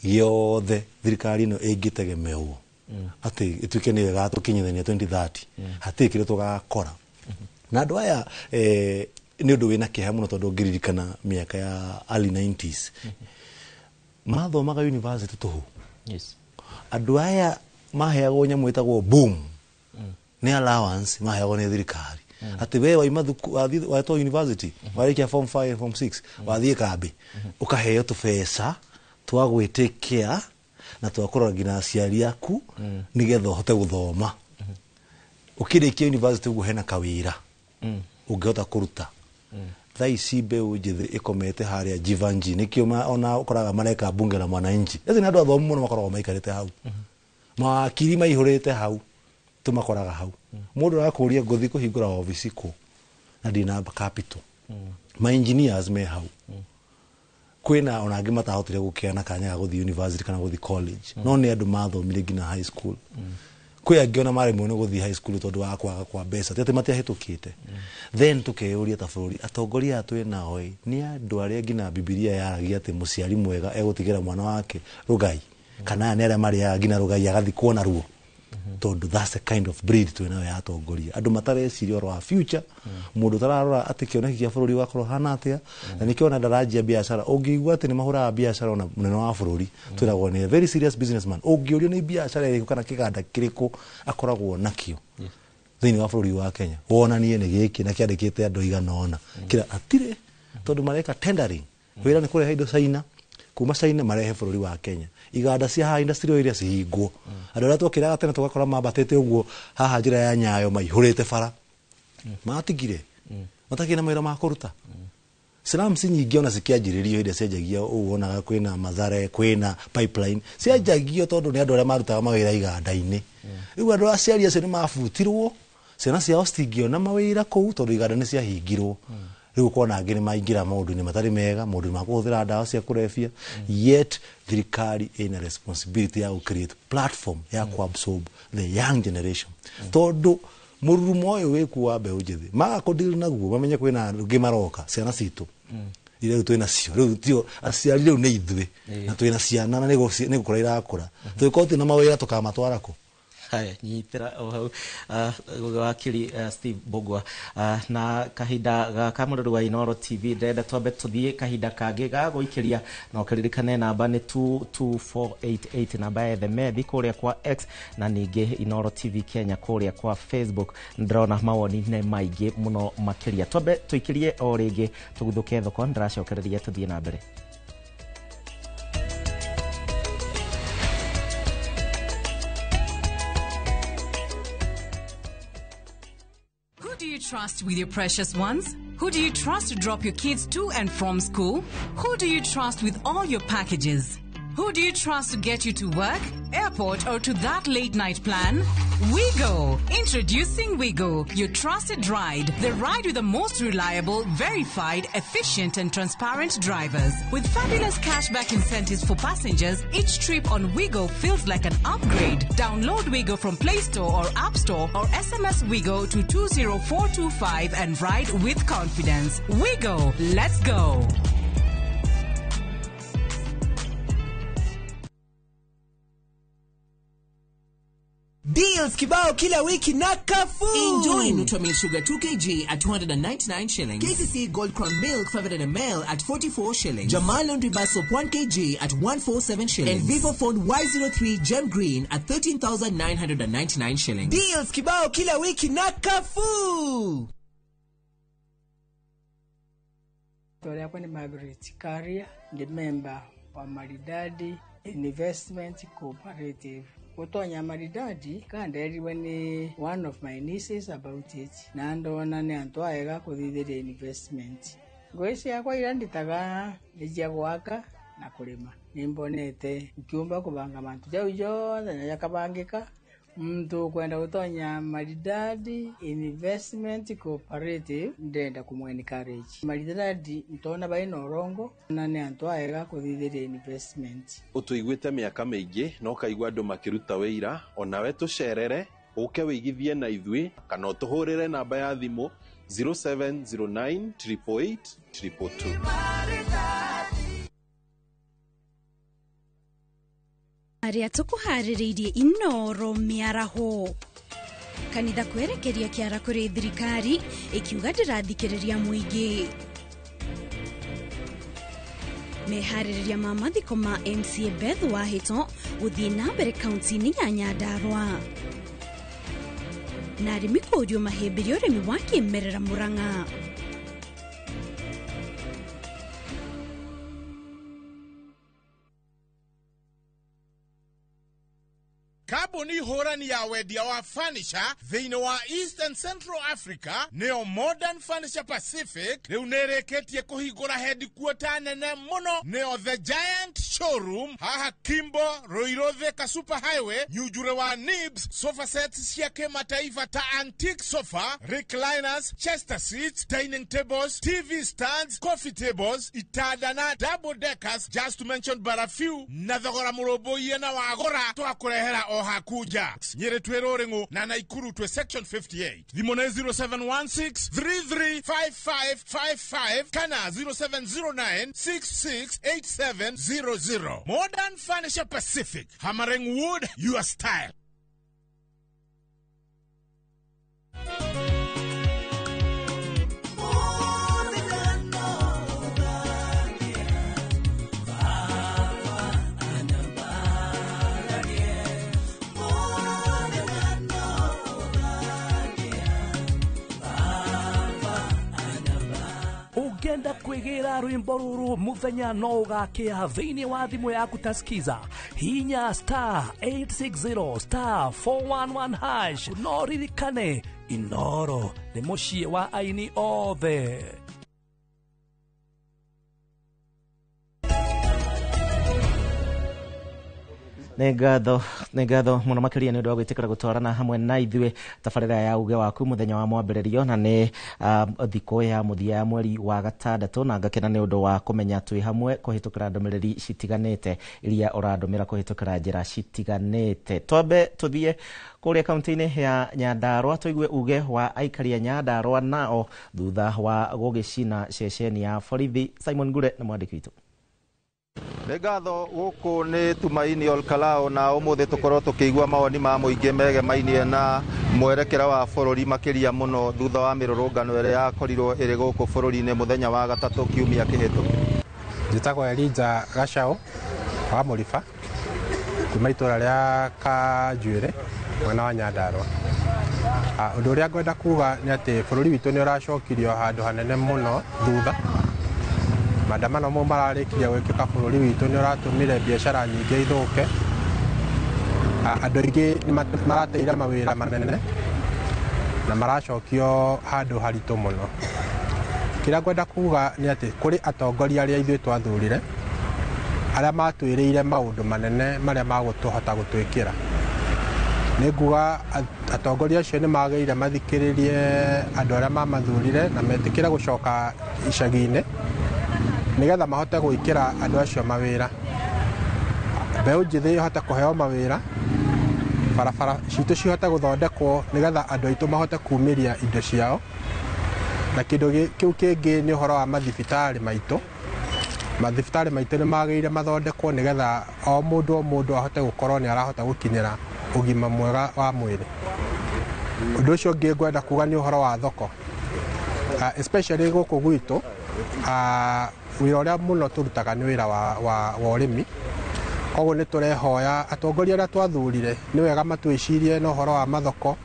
gĩothe, thirikari ĩno ĩngĩtegemewo atĩ ĩtuĩke nĩyo ĩgatũkinyithania 2030, hatirĩ kĩrĩa tũgakora. Na andũ aya nĩ ũndũ wĩna kĩeha mũno, tondũ ngĩririkana mĩaka ya early 90s mathomaga university tũhũ. Andũ aya maheagwo nyamũ ĩtagwo boom, nĩ allowance maheagwo nĩ thirikari, atĩ we waima watwo university, warĩkia form 5, form 6, wathiĩ kambĩ ũkaheo tũbeca twa gwĩtĩkia na twa kũrora nginya aciari aku nĩgetha ũhote gũthoma. Ũkĩrĩkia university ũguo hena kawĩra ũngĩhota kũruta. Thaa ici mbeũ njĩthĩ ĩkomete harĩa Jivanji, nĩkĩo ona ũkoraga mareka bunge la mwananchi. Eci nĩ andũ athomu mũno makoragwo maikarĩte hau, mawakiri maihũrĩte hau, tũmakoraga hau. Mũndũ arakũria ngũthiĩ kũhingũra obici kũ na ndina capital, ma engineers me hau. Kwĩna ona angĩ matahotire gũkĩa na kanya ga gũthiĩ university kana gũthiĩ college, no nĩ andũ mathomire nginya high school. Kwĩ angĩ ona maremwo nĩ gũthiĩ high school tondũ wa kwaga kwa mbeca, ti atĩ matiahĩtũkĩte. Then tũkeyũria ta bũrũri, atongoria aya twĩ nao ĩ nĩ andũ arĩa nginya Bibilia yaragia atĩ mũciari mwega egũtigĩra mwana wake rũgai, kana aya nĩ arĩa marĩaga nginya rũgai agathikwo naruo, tondũ that's the kind of breed twĩ nayo ya atongoria, andũ matareciria ũhoro wa future, mũndũ ũtararora atĩ kĩoneki kĩa bũrũri ũgakorwo hana atĩa. Na nĩkĩo ona ndaranjia biacara, ũngĩigua atĩ nĩ mahũraga biacara ona mũnene wa bũrũri twĩragwo nĩ a very serious businessman, ũngĩũrio nĩ biacara ĩrĩkũ kana kĩganda kĩrĩkũ akoragwo nakĩo thĩinĩ wa bũrũri wa Kenya, wonanie nĩ gĩkĩ na kĩandĩkĩte andũ igana ũna, kĩra atirĩ, tondũ mareka tendering. Wĩra nĩ kũrehe indo China, kuma China marehe bũrũri wa Kenya. Iganda cia haha industrial area cihingwo, andũ arĩa twokĩraga tene tũgakora mambatĩte ũguo haha njĩra ya Nyayo maihũrĩte bara, matigire matakĩrĩ na mawĩra ma kũruta. Slums nyingĩ ona cikĩanjĩrĩrio hĩndĩ cianjagia ũũ wonaga kwĩna Mathare, kwĩna pipeline, cianjagio tondũ nĩ andũ arĩa marutaga mawĩra iganda-inĩ. Rĩu andũ aciari acio nĩ mabutirwo, ciana ciao citingĩona mawĩra kũu tondũ iganda nĩ ciahingirwo. Rĩu ũkona angĩ nĩ maingĩra maũndũ-inĩ matarĩ mega, maũndũ ma kũhũthĩra ndawa cia kũrebia. Yet thirikari ĩna responsibility ya gũ create platform ya kũ absorb the young generation, tondũ mũrurumo ũyũ wĩkuo wa mbeũ njĩthĩ maga kũdeal naguo, mamenye kwĩna angĩ maroka, ciana citũ iria rĩu twĩna cio, rĩu tio aciari, rĩu nĩ ithuĩ na twĩna ciana na nĩ gũkũra irakũra, tũgĩkorwo twĩna mawĩra tũkamatwara kũ? Haya, nyitĩra o hau, wakiri Steve Mbugua, na kahinda gaka mũrori wa Inooro TV ndĩrenda twambe tũthiĩ kahinda kangĩ ga gũikĩria, na ũkĩririkane namba nĩ 22488, namba ya Themethi kũrĩa kwa X na ningĩ Inooro TV Kenya kũrĩa kwa Facebook. Ndĩrona mawoni nĩ maingĩ mũno makĩria, twambe tũikĩrie o rĩngĩ tũguthũke thoko, ndĩracokereria tũthiĩ na mbere. Who do you trust with your precious ones? Who do you trust to drop your kids to and from school? Who do you trust with all your packages? Who do you trust to get you to work, airport, or to that late night plan? WeGo! Introducing WeGo, your trusted ride. The ride with the most reliable, verified, efficient, and transparent drivers. With fabulous cashback incentives for passengers, each trip on WeGo feels like an upgrade. Download WeGo from Play Store or App Store or SMS WeGo to 20425 and ride with confidence. WeGo! Let's go! Deals kibao kila wiki na Carrefour. Enjoy Nutramill Sugar 2 kg at 299 shillings. KCC Gold Crown Milk 500 ml at 44 shillings. Jamal Laundry Bar Soap 1 kg at 147 shillings. And Vivo Phone Y03 Gem Green at 13,999 shillings. Deals kibao kila wiki na Carrefour. Story yakwa ni Margaret Karia, ndi member wa Maridadi Investment Cooperative. Gutonya Maridadi kanderirwe ni one of my nieces about it, na ndona ni antu aega kuthithiria investment. Ngui ciakwa iria nditaga ni cia gwaka na kurima. Nimbonete nkiumba kubanga mantu jau jothe na jakabangika. Mtu kwenda gutonya Maridadi Investment Cooperative ndenda kumwe encourage. Maridadi ntona baina orongo na ni antu aega kuthithiria investment. Utuiguite miaka miingi no kaigua andu makiruta wira onawe tucerere uke wigithie na ithui kana utuhurire namba ya thimu 0709 888 222. Arĩa tũkũharĩrĩirie Inoro mĩaraho. Kanitha kwerekeria kĩara kũrĩ thirikari ĩkiuga ndĩrathikĩrĩria mũingĩ. Meharĩrĩria ma mathiko ma MCA Beth Wahĩto gũthiĩ na mbere kaunti-inĩ ya Nyandarua. Na arĩmi kũũrio mahĩmbĩrie ũrĩmi wa kĩmerera Murang'a. Kambuni hũrani ya wendia wa furniture thĩinĩ wa East and Central Africa nĩyo Modern Furniture Pacific rĩu nĩrĩkĩtie kũhingũra headquarter nene mũno nĩyo The Giant Showroom haha Kimbo Ruiru Thika Super Highway nyunjure wa Nibs. Sofa sets cia kĩmataifa ta antique sofa, recliners, chester seats, dining tables, TV stands, coffee tables, itanda na double deckers, just to mention but a few, na thogora mũrũmbũiye na wagũra twakũrehera o hakuja. Nyĩrĩ twĩ Rũrĩng'ũ na Naikuru twĩ section 58. Thimũ nĩ 0716 335555 kana 0709 668700. Modern Furniture Pacific, hammering wood your style. Ũngĩenda kwĩgĩra rwĩmbo rũrũ mũthenya no ũgakĩa thĩinĩ wa thimũ yaku ta skiza hinya star 860 star 411 hash. No ririkane Inoro nĩ mũciĩ wa aini othe. Nĩ ngatho mũno makĩria nĩ ũndũ wa gwĩtĩkĩra gũtwarana hamwe na ithuĩ tabarĩra ya uge waku mũthenya wa mwambĩrĩrio na nĩ thikũ ya mũthia ya mweri wa gatandatũ, na ngakena nĩ ũndũ wa kũmenya twĩ hamwe kũhĩtũkĩra ndũmĩrĩri citiganĩte iria ũrandũmĩra kũhĩtũkĩra njĩra citiganĩte. Twambe tũthiĩ kũrĩa kaunti-inĩ ya Nyandarua tũigue uge wa aikari a Nyandarua nao thutha wa gũgĩcina ceceni ya borithi. Simon Ngure nĩ mwandĩki witũ. Nĩ ngatho gũkũ nĩ Tumaini Olkalao na ũmũthĩ tũkorwo tũkĩigua mawoni ma mũingĩ megemainie na mwerekera wa bũrũri makĩria mũno thutha wa mĩrũrũngano ĩrĩa yakorirwo ĩrĩ gũkũ bũrũri-inĩ mũthenya wa gatatũ kiumia kĩhĩtũku. Njĩtagwo Elijah Gachau wa Mũriba kuma itũra rĩa Kanjuĩrĩ mwena wa Nyandarua. Ũndũ ũrĩa ngwenda kuga nĩ atĩ bũrũri witũ nĩ ũracokirio handũ hanene mũno thutha. Maandamano mau mararĩkirie gwĩkĩka bũrũri witũ nĩ ũratũmire biacara nyingĩ ithũke. Andũ aingĩ nĩ marateire mawĩra manene na maracokio handũ haritũ mũno. Kĩrĩa ngwenda kuga nĩ atĩ kũrĩ atongoria arĩa ithuĩ twathurire arĩa matwĩrĩire maũndũ manene marĩa magũtũhota gũtwĩkĩra. Nĩ nguga atongoria acio nĩ magĩrĩire mathikĩrĩrie andũ arĩa mamathurire na metĩkĩre gũcoka icagi-inĩ nĩgetha mahote gwĩkĩra andũ acio mawĩra. Mbeũ njĩthĩ ĩhote kũheo mawĩra, barabara citũ cihote gũthondekwo nĩgetha andũ aitũ mahote kumĩria indo ciao. Na kĩndũ kĩu kĩngĩ nĩ ũhoro wa mathibitarĩ maitũ. Mathibitarĩ maitũ nĩ magĩrĩire mathondekwo nĩgetha o mũndũ ahote gũkorwo nĩ arahota gũkinyĩra ũgima mwega wa mwĩrĩ. Ũndũ ũcio ũngĩ ngwenda kuga nĩ ũhoro wa thoko. Especially gũkũ gwitũ, wĩra ũrĩa mũno tũrutaga nĩ wĩra wa ũrĩmi. Koguo nĩ tũrehoya atongoria arĩa twathurire nĩ wega matwĩcirie na ũhoro wa mathoko,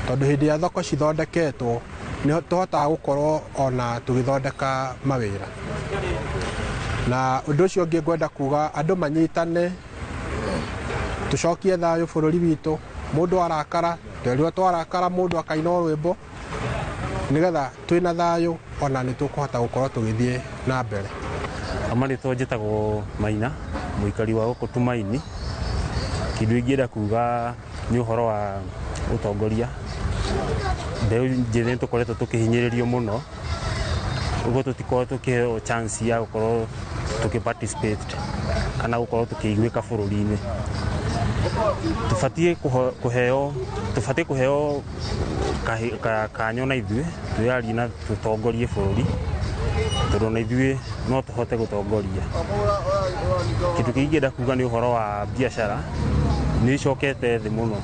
tondũ hĩndĩ ĩrĩa thoko cithondeketwo nĩ tũhotaga gũkorwo ona tũgĩthondeka mawĩra. Na ũndũ ũcio ũngĩ ngwenda kuga andũ manyitane, tũcokie thayũ bũrũri witũ. Mũndũ arakara, twerirwo twarakara mũndũ akaina rwĩmbo, nĩgetha twĩna thayũ ona nĩ tũkũhota gũkorwo tũgĩthiĩ na mbere. Amarĩtwa njĩtagwo Maina, mũikari wa gũkũ Tumaini. Kĩndũ ingĩenda kuga nĩ ũhoro wa ũtongoria. Mbeũ njĩthĩ nĩ tũkoretwo tũkĩhinyĩrĩrio mũno, ũguo tũtikorwo tũkĩheo chance ya gũkorwo tũkĩ participate kana gũkorwo tũkĩiguĩka bũrũri-inĩ. Tũbatiĩ kũheo, tũbatiĩ kũheo kanyo na ithuĩ twĩyarie na tũtongorie bũrũri, tondũ na ithuĩ no tũhote gũtongoria. Kĩndũ kĩngĩ ingĩenda kuga nĩ ũhoro wa biacara, nĩ icokete thĩ mũno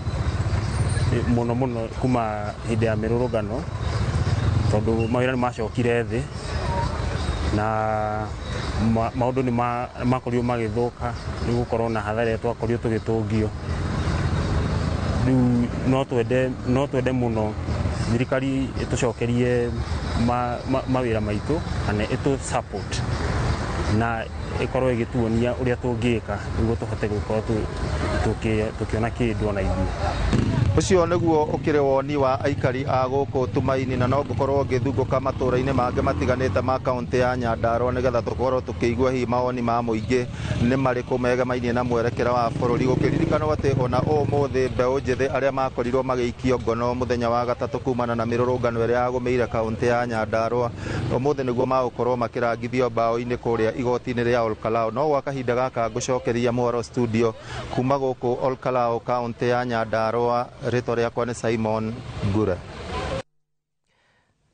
mũno mũno kuma hĩndĩ ya mĩrũrũngano, tondũ mawĩra nĩ macokire thĩ na maũndũ nĩ makorirwo magĩthũka nĩ gũkorwo na hathara ĩrĩa twakorirwo tũgĩtũngio. Rĩu no twende mũno thirikari ĩtũcokerie mawĩra maitũ kana ĩtũ support na ĩkorwo ĩgĩtuonia ũrĩa tũngĩka nĩguo tũhote gũkorwo tũkĩona kĩndũ ona ithuĩ. Ũcio nĩguo ũkĩrĩ woni wa aikari a gũkũ Tumaini, na no ngũkorwo ngĩthungũka matũũra-inĩ mangĩ matiganĩte ma kaũntĩ ya Nyandarua nĩgetha tũkorwo tũkĩigua hihi mawoni ma mũingĩ nĩ marĩkũ megemainie na mwerekera wa bũrũri. Gũkĩririkanwo atĩ ona ũmũthĩ mbeũ njĩthĩ arĩa makorirwo magĩikio ngono mũthenya wa gatatũ kumana na mĩrũrũngano ĩrĩa yagũmĩire kaũntĩ ya Nyandarua, ũmũthĩ nĩguo magũkorwo makĩrangithio mbaũ-inĩ kũrĩa igoti-inĩ rĩa Olkalou. No gwa kahinda gaka ngũcokeria mohoro studio kuma gũkũ Olkalou, kaũntĩ ya Nyandarua. Rĩtwa rĩakwa nĩ Simon Ngure.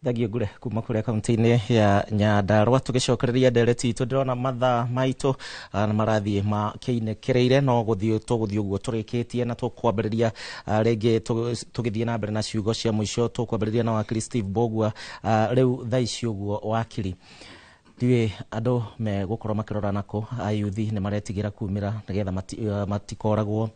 Thengio Ngure kuma kũrĩa kaunti-inĩ ya Nyandarua. Tũgĩcokereria ndereti itũ, ndĩrona mathaa maitũ nĩ marathiĩ makĩinĩkĩrĩire, no gũthiĩ tũgũthiĩ ũguo tũrĩkĩtie na tũkwambĩrĩria rĩngĩ tũgĩthiĩ na mbere na ciugo cia mũico. Tũkwambĩrĩria na wakiri Steve Mbugua. Rĩu thaa ici ũguo wakiri, ndiũĩ andũ megũkorwo makĩrora nako, ayuthi nĩ maretigĩra kumĩra nĩgetha matikoragwo.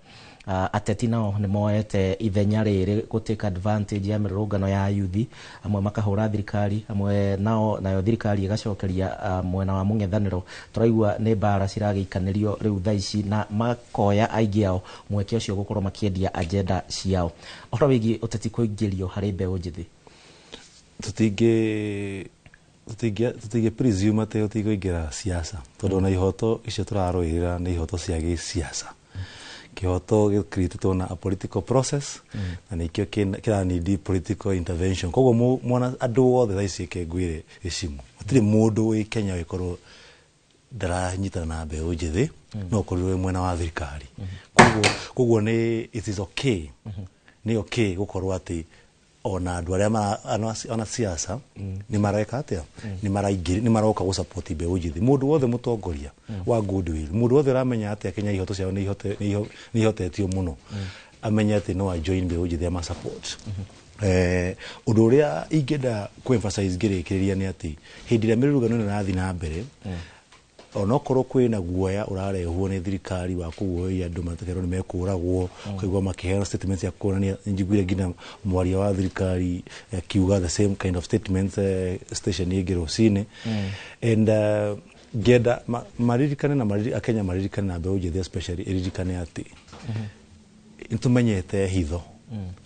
Ateti nao nĩ moete ithenya rĩrĩ gũ take advantage ya mĩrũrũngano ya ayuthi, amwe makahũra thirikari, amwe nao nayo thirikari ĩgacokeria mwena wa mũng'ethanĩro. Tũraigua nĩ mbara ciragĩikanĩrio rĩu thaa ici na makoya aingĩ ao mweke ũcio gũkorwo makĩendia agenda ciao. Ũhoro wĩgiĩ ũteti kũingĩrio harĩ mbeũ njĩthĩ, tũtingĩ presume atĩ ũtigũingĩra siasa, tondũ ona ihoto icio tũrarũĩrĩra nĩ ihoto cia gĩsiasa. Kĩhoto gĩkritĩtwo na a political process, na nĩkĩo kĩranindi political intervention. Koguo mwana andũ othe thaa ici ngwĩre gĩcimu, gũtirĩ mũndũ wĩ Kenya wĩkorwo ndaranyitana na mbeũ njĩthĩ, no ũkorirwo wĩ mwena wa thirikari. Koguo nĩ it is okay, nĩ okay gũkorwo atĩ ona andũ arĩa ona siasa nĩ mareka atĩa, nĩ maroka gũ support mbeũ njĩthĩ. Mũndũ wothe mũtongoria wa goodwill, mũndũ wothe ũramenya atĩ Kenya ihoto ciao nĩ ihotetio mũno, amenye atĩ no a join mbeũ njĩthĩ ama support. Ũndũ ũrĩa ingĩenda kũ emphasize ngĩrĩkĩrĩria nĩ atĩ hĩndĩ ĩrĩa mĩrũrũngano ĩno ĩrathiĩ na mbere, onokorwo kwĩna guoya ũrarehwo nĩ thirikari wa kũguoyohia andũ makerwo nĩ mekũragwo, ũkaigua makĩheana statements ya kuonania. Njiguire nginya mwaria wa thirikari akiuga the same kind of statements station ĩngĩ rũcinĩ. And ngĩenda maririkane na Akenya maririkane na mbeũ njĩthĩ especially ĩririkane atĩ nĩtũmenyete hitho,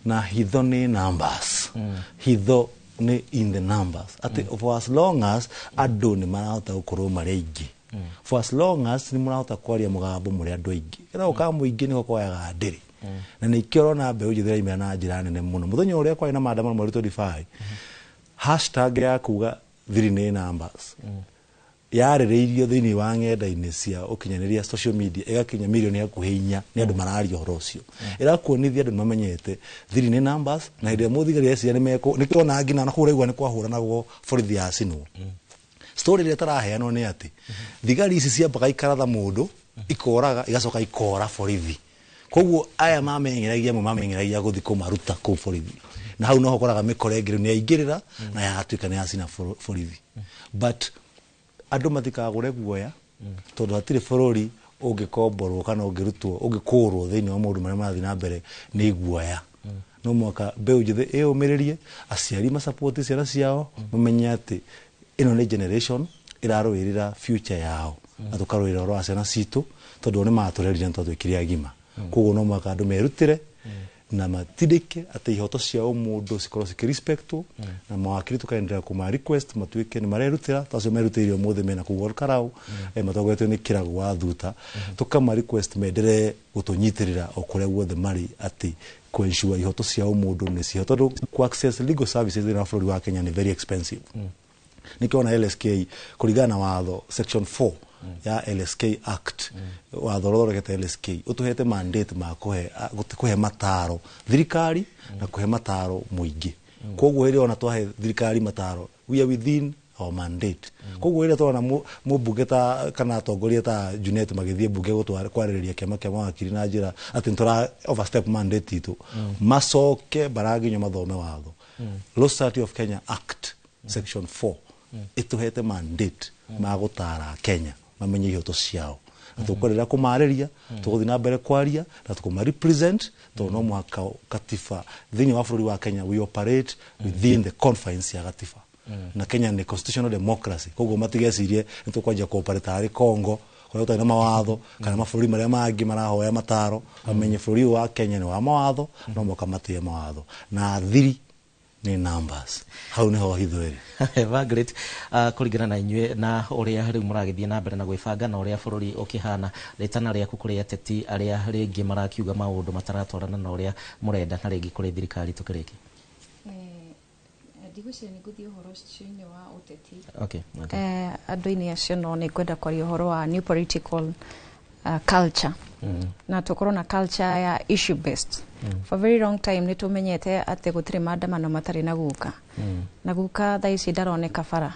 na hitho nĩ numbers, hitho nĩ in the numbers, atĩ for as long as andũ nĩ marahota gũkorwo marĩ aingĩ, for as long as nĩ mũrahota kwaria mũgambo mũrĩ andũ aingĩ, ĩra ũkaga mũingĩ nĩho kwayaga ndĩrĩ. Na nĩkĩo ũrona mbeũ njĩthĩ ĩraimĩra na njĩra nene mũno. Mũthenya ũrĩa kwarĩ na maandamano mweri 25, hashtag ya kuga thiri nĩ numbers yarĩrĩirio thĩinĩ wa ng'enda-inĩ cia ũkinyanĩria social media ĩgakinya mirioni hakuhĩ 4 nĩ andũ mararia ũhoro ũcio. Ĩrakuonithia andũ nĩmamenyete thiri nĩ numbers, na hĩndĩ ĩrĩa mũthigari eciria nĩmekũ nĩkĩo ona nginya na kũu ũraigua nĩ kwahũranagwo borithi yacinwo. Story ĩrĩa ĩtaraheanwo nĩ atĩ thigari ici ciambaga ikaratha mũndũ, ikoraga, igacoka ikora borithi. Koguo aya mameng'eragia, amwe mameng'eragia gũthiĩ kũmaruta kũu borithi, na hau noho ũkoraga mĩkora ĩngĩ rĩu nĩyaingĩrĩra na yatuĩka nĩyacina borithi. But andũ matikagũre guoya, tondũ hatirĩ bũrũri ũngĩkomborwo kana ũngĩrutwo ũngĩkũrwo thĩinĩ wa maũndũ marĩa marathiĩ na mbere nĩ guoya. No mũhaka mbeũ njĩthĩ ĩyũmĩrĩrie, aciari ma support ciana ciao, mamenye atĩ ĩno nĩ generation ĩrarũĩrĩra future yao. Na tũkarũĩra ũhoro wa ciana citũ, tondũ o nĩ matũrerire nĩ twatuĩkire agima. Koguo no mũhaka andũ merutĩre na matindĩke atĩ ihoto cia ũmũndũ cikorwo cikĩrespectwo, na mawakiri tũkaendelea kũma request matuĩke nĩ marerutĩra ta acio merutĩire ũmũthĩ mena kũu Olkarau, matongoretio nĩ Kĩragu wa Thuta. Tũkama request menderee gũtũnyitĩrĩra o kũrĩa guothe marĩ, atĩ kũ-ensure ihoto cia ũmũndũ nĩ ciho, tondũ ku access legal services thĩinĩ wa bũrũri wa Kenya nĩ very expensive. Nĩkĩo ona LSK, kũringana na watho section 4 ya LSK Act, watho ũrĩa ũthondekete LSK, ũtũhete mandate ma kũhe mataro thirikari na kũhe mataro mũingĩ. Koguo hĩndĩ ona twahe thirikari mataro, we are within our mandate. Koguo rĩrĩa tũrona mũmbunge ta kana atongoria ta Junet magĩthiĩ mbunge kwarĩrĩria kĩama kĩa mawakiri na njĩra atĩ nĩtũra overstep mandate itũ, macoke baraginywo mathome watho. Law Society of Kenya Act section 4 ĩtũhete mandate ma gũtara Kenya mamenye ihoto ciao, na tũkwenderea kũmarĩria, tũgũthiĩ na mbere kwaria na tũkũma represent, tondũ no mũhaka katiba thĩinĩ wa bũrũri wa Kenya, we operate within the confines ya gatiba, na Kenya nĩ constitutional democracy. Koguo matigecirie nĩ tũkwanjia kũoperate harĩ Congo kũrĩa gũtarĩ na mawatho, kana mabũrũri marĩa mangĩ marahoya mataro. Mamenye bũrũri ũyũ wa Kenya nĩ wa mawatho, no mũhaka matĩe mawatho, na thiri nĩ numbers, hau nĩho hitho ĩrĩ. Margaret, kũringana na inyuĩ na ũrĩa rĩu mũragĩthiĩ na mbere na gwĩbanga na ũrĩa bũrũri ũkĩhana, rĩtana rĩaku kũrĩ ateti arĩa rĩngĩ marakiuga maũndũ mataratwarana na ũrĩa mũrenda, na rĩngĩ kũrĩ thirikari tũkĩrĩkia? Ndigwĩciria nĩ ngũthiĩ ũhoro ũcio-inĩ wa ũteti. Okay. Andũ-inĩ acio, no nĩ ngwenda kwaria ũhoro wa new political culture, na tũkorwo na culture ya issue based. For very long time nĩ tũmenyete atĩ gũtirĩ maandamano matarĩ na guka, na guka thaa ici ndaroneka bara.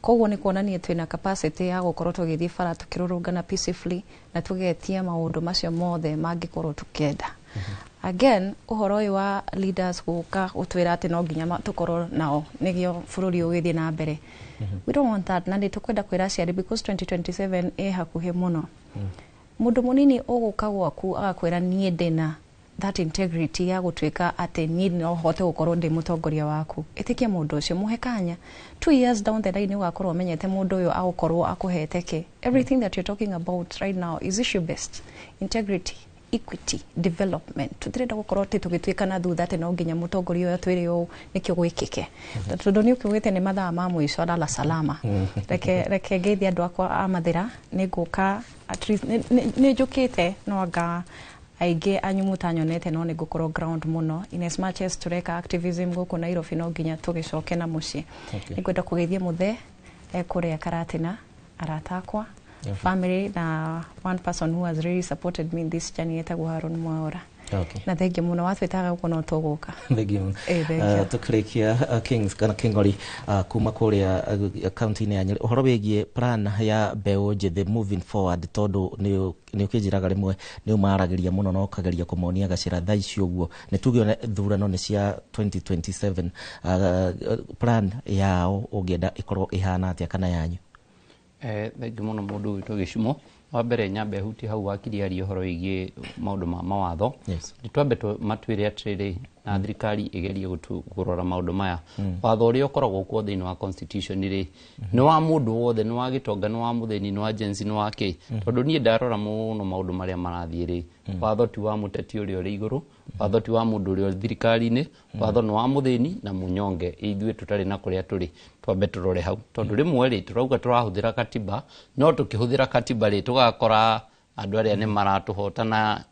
Koguo nĩ kuonania twĩna capacity ya gũkorwo tũgĩthiĩ bara tũkĩrũrũngana peacefully na tũgetia maũndũ macio mothe mangĩkorwo tũkĩenda. Again, ũhoro ũyũ wa leaders gũka gũtwĩra atĩ no nginya tũkorwo nao nĩgĩo bũrũri ũgĩthiĩ na mbere, we don't want that. Na nĩ tũkwenda kwĩra aciari, because 2027 ĩ hakuhĩ mũno, mũndũ mũnini ũgũka gwaku agakwĩra, "Niĩ ndĩna that integrity ya gũtuĩka atĩ niĩ no hote gũkorwo ndĩ mũtongoria waku," ĩtĩkia mũndũ ũcio, mũhe kanya. 2 years down the line ũgakorwo ũmenyete mũndũ ũyũ agũkorwo akũhete kĩ. Everything that you're talking about right now is issue based: integrity, equity, development. Tũtirenda gũkorwo atĩ tũgĩtuĩka na thutha atĩ no nginya mũtongoria ũyũ atwĩre ũũ nĩkĩo gwĩkĩke, tondũ nĩ ũkiugĩte nĩ mathaa ma mũico, lala salama. Reke ngeithie andũ akwa a Mathĩra. Nĩ ngũka, at least nĩ njũkĩte, no anga aingĩ anyu mũtanyonete, no nĩ ngũkorwo ground mũno. In as much as tũreka activism gũkũ Nairobi, no nginya tũgĩcoke na mũciĩ. Nĩ ngwenda kũgeithia mũthee ekũrĩa Karatina, arata akwa, family, na one person who has really supported me in this journey etagwo Haron Mwaura. Na thengiũ mũno, watwĩtaga gũkũ no tũgũka. Thengiũ mũno. Thengiũ. Tũkĩrĩkia, Kings kana Kingori, kuma kũrĩa kaunti-inĩ ya Nyĩrĩ, ũhoro wĩgiĩ plan ya mbeũ njĩthĩ moving forward, tondũ nĩ ũkĩnjĩraga rĩmwe nĩ ũmaragĩria mũno na ũkageria kũmonia gacĩra thaa ici ũguo nĩ tuge ona thurano nĩ cia 2027, plan yao ũngĩenda ĩkorwo ĩhana atĩa, kana yanyu? Thengiũ mũno mũndũ witũ Gĩcumo. Wa mbere nyambe hutie hau wakiri aria ũhoro wĩgiĩ maũndũ ma mawatho. Nĩ twambe matwĩre atĩrĩrĩ, na thirikari ĩgerie kũrora maũndũ maya. Watho ũrĩa ũkoragwo kuo thĩinĩ wa constitution rĩ, nĩ wa mũndũ wothe, nĩ wa gĩtonga, nĩ wa mũthĩni, nĩ wa Gen Z, nĩ wa kĩ? Tondũ niĩ ndarora mũno maũndũ marĩa marathiĩ rĩ, watho ti wa mũteti ũrĩa ũrĩ igũrũ, watho ti wa mũndũ ũrĩa ũrĩ thirikari-inĩ, watho nĩ wa mũthĩni na mũnyonge, ithuĩ tũtarĩ na kũrĩa tũrĩ. Twambe tũrore hau, tondũ rĩmwe rĩ, tũrauga tũrahũthĩra katiba, no tũkĩhũthĩra katiba rĩ, tũgakora andũ arĩa nĩ maratũhota na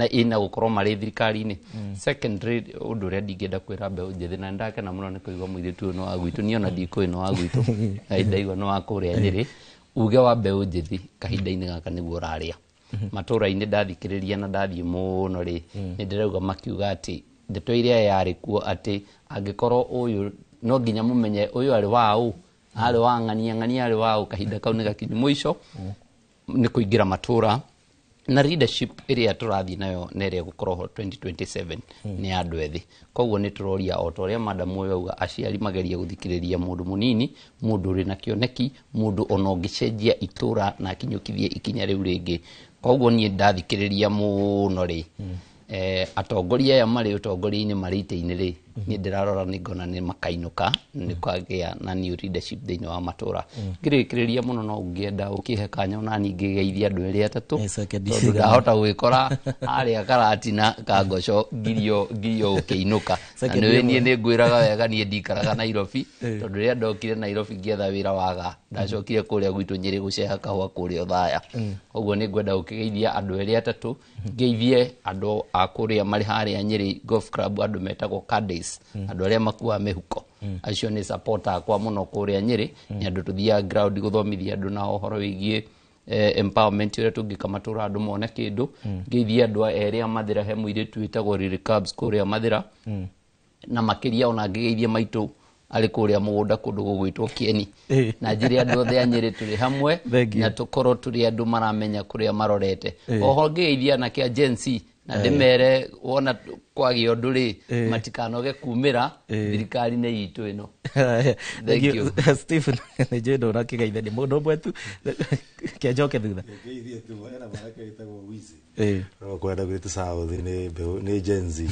ĩna gũkorwo marĩ thirikari-inĩ. Secondary, ũndũ ũrĩa ndingĩenda kwĩra mbeũ njĩthĩ, na nĩndakena mũno nĩ kũigua mũirĩtu ũyũ nĩ wa gwitũ, niĩ ona ndikũĩ nĩ wa gwitũ, na ndaigua nĩ wa kũrĩa Nyĩrĩ. Uge wa mbeũ njĩthĩ kahinda-inĩ gaka nĩguo ũrarĩa matũra-inĩ. Ndathikĩrĩria na ndathiĩ mũno rĩ, nĩ ndĩrauga makiuga atĩ ndeto ĩrĩa yarĩ kuo atĩ angĩkorwo ũyũ no nginya mũmenye ũyũ arĩ wa ũ, arĩ wa ng'ania ng'ania, arĩ wa ũ, kahinda kau nĩ gakinyu. Mũico nĩ kũingĩra matũra na leadership ĩrĩa tũrathiĩ nayo na ĩrĩa ĩgũkorwo ho 2027 nĩ ya andũ ethĩ. Koguo nĩ tũroria, o ta ũrĩa madam ũyũ auga, aciari magerie gũthikĩrĩria mũndũ mũnini, mũndũ ũrĩ na kĩoneki, mũndũ ona ũngĩcenjia itũra na akinyũkithie ikinya rĩu rĩngĩ. Koguo niĩ ndathikĩrĩria mũno rĩ, atongoria aya marĩ ũtongoria-inĩ, marĩ itĩ-inĩ rĩ, Niĩ ndĩrarora nĩ ngona nĩ makainũka, nĩ kwagĩa na new leadership thĩinĩ wa matũra. Ngĩrĩkĩrĩria mũno, no ũngĩenda ũkĩhe kanya ona niĩ ngĩgeithia andũ erĩ atatũ, tondũ ndahota gwĩkora harĩa Karatina Kangoco ngirio ngirio ũkĩinũka, na Second nĩwe ĩmwe. Niĩ nĩ ngwĩraga wega, niĩ ndikaraga Nairobi, tondũ rĩrĩa ndokire Nairobi ngĩetha wĩra waga, ndacokire kũrĩa gwitũ Nyĩrĩ gũceha kahũa kũrĩa Othaya. Ũguo nĩ ngwenda gũkĩgeithia andũ erĩ atatũ. Ngeithie andũ a kũrĩa marĩ harĩa Nyĩrĩ Golf Club, andũ metagwo Caddies, andũ arĩa makuaga mĩhuko. Acio nĩ supporter akwa mũno kũrĩa Nyĩrĩ. Nĩ andũ tũthiaga ground gũthomithia andũ na ũhoro wĩgiĩ empowerment, ũrĩa tũngĩka matũra andũ mone kĩndũ. Ngeithie andũ a erĩ a Mathĩra, he mũirĩtu wĩtagwo Lily Cubs kũrĩa Mathĩra, na makĩria ona ngĩgeithie maitũ arĩ kũrĩa mũgũnda kũndũ gũgwĩtwo Kĩeni, na njĩre andũ othe a Nyĩrĩ tũrĩ hamwe Thank you. na tũkorwo tũrĩ andũ maramenya kũrĩa marorete. Oho ngĩgeithia anake a Gen Z na ndĩmere wona kwagĩa ũndũ rĩ, matikanoge kumĩra. Thirikari nĩ itũ ĩno. Thank Thank you. Stephen, nĩ njũĩ ndũnakĩgeithania mũndũ ũmwe tu, kĩanjoke thutha. Ngeithie tu ena mwanake wĩtagwo Wizi. Kwenda gwĩtũ South nĩ mbeũ nĩ Gen Z,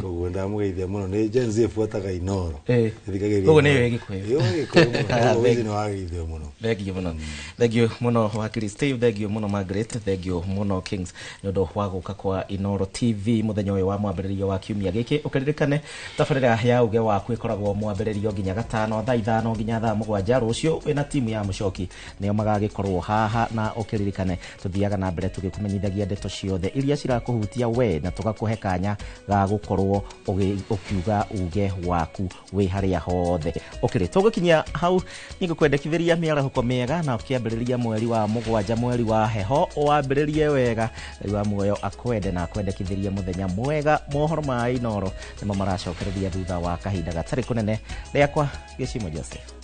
koguo ndamũgeithia mũno. Nĩ Gen Z ĩbuataga Inoro. Ĩthikagĩrĩria Koguo nĩ Inooro. ĩĩ Gĩkũyũ. Ĩĩ Gĩkũyũ mũno. Koguo Wizi nĩ wageithio mũno. Thank you mũno, thank you mũno wakiri Steve, thank you mũno Margaret, thank you mũno Kings nĩ ũndũ wa gũka kwa Inoro TV mũthenya ũyũ wa mwambĩrĩrio wa kiumia gĩkĩ. Ũkĩririkane tabarĩra ya uge waku ĩkoragwo mwambĩrĩrio nginya gatano, thaa 5 nginya thaa 7. Rũciũ wĩna timu ya Mũcoki, nĩo magagĩkorwo haha. Na ũkĩririkane tũthiaga na mbere tũgĩkũmenyithagia ndeto ciothe iria cirakũhutia we, na tũgakũhe kanya ga gũkorwo ũkiuga uge waku wĩ harĩa hothe ũkĩrĩ. Tũgũkinyia hau, nĩngũkwendekithĩria mĩarahũko mĩega, na ũkĩambĩrĩria mweri wa mũgwanja, mweri wa heho, wambĩrĩrie wega. Ngai wa muoyo akwende na akwendekithĩrie mũthenya mwega. Mohoro ma Inoro nĩmo maracokereria thutha wa kahinda gatarĩ kũnene. Rĩakwa Gĩcimo Joseph.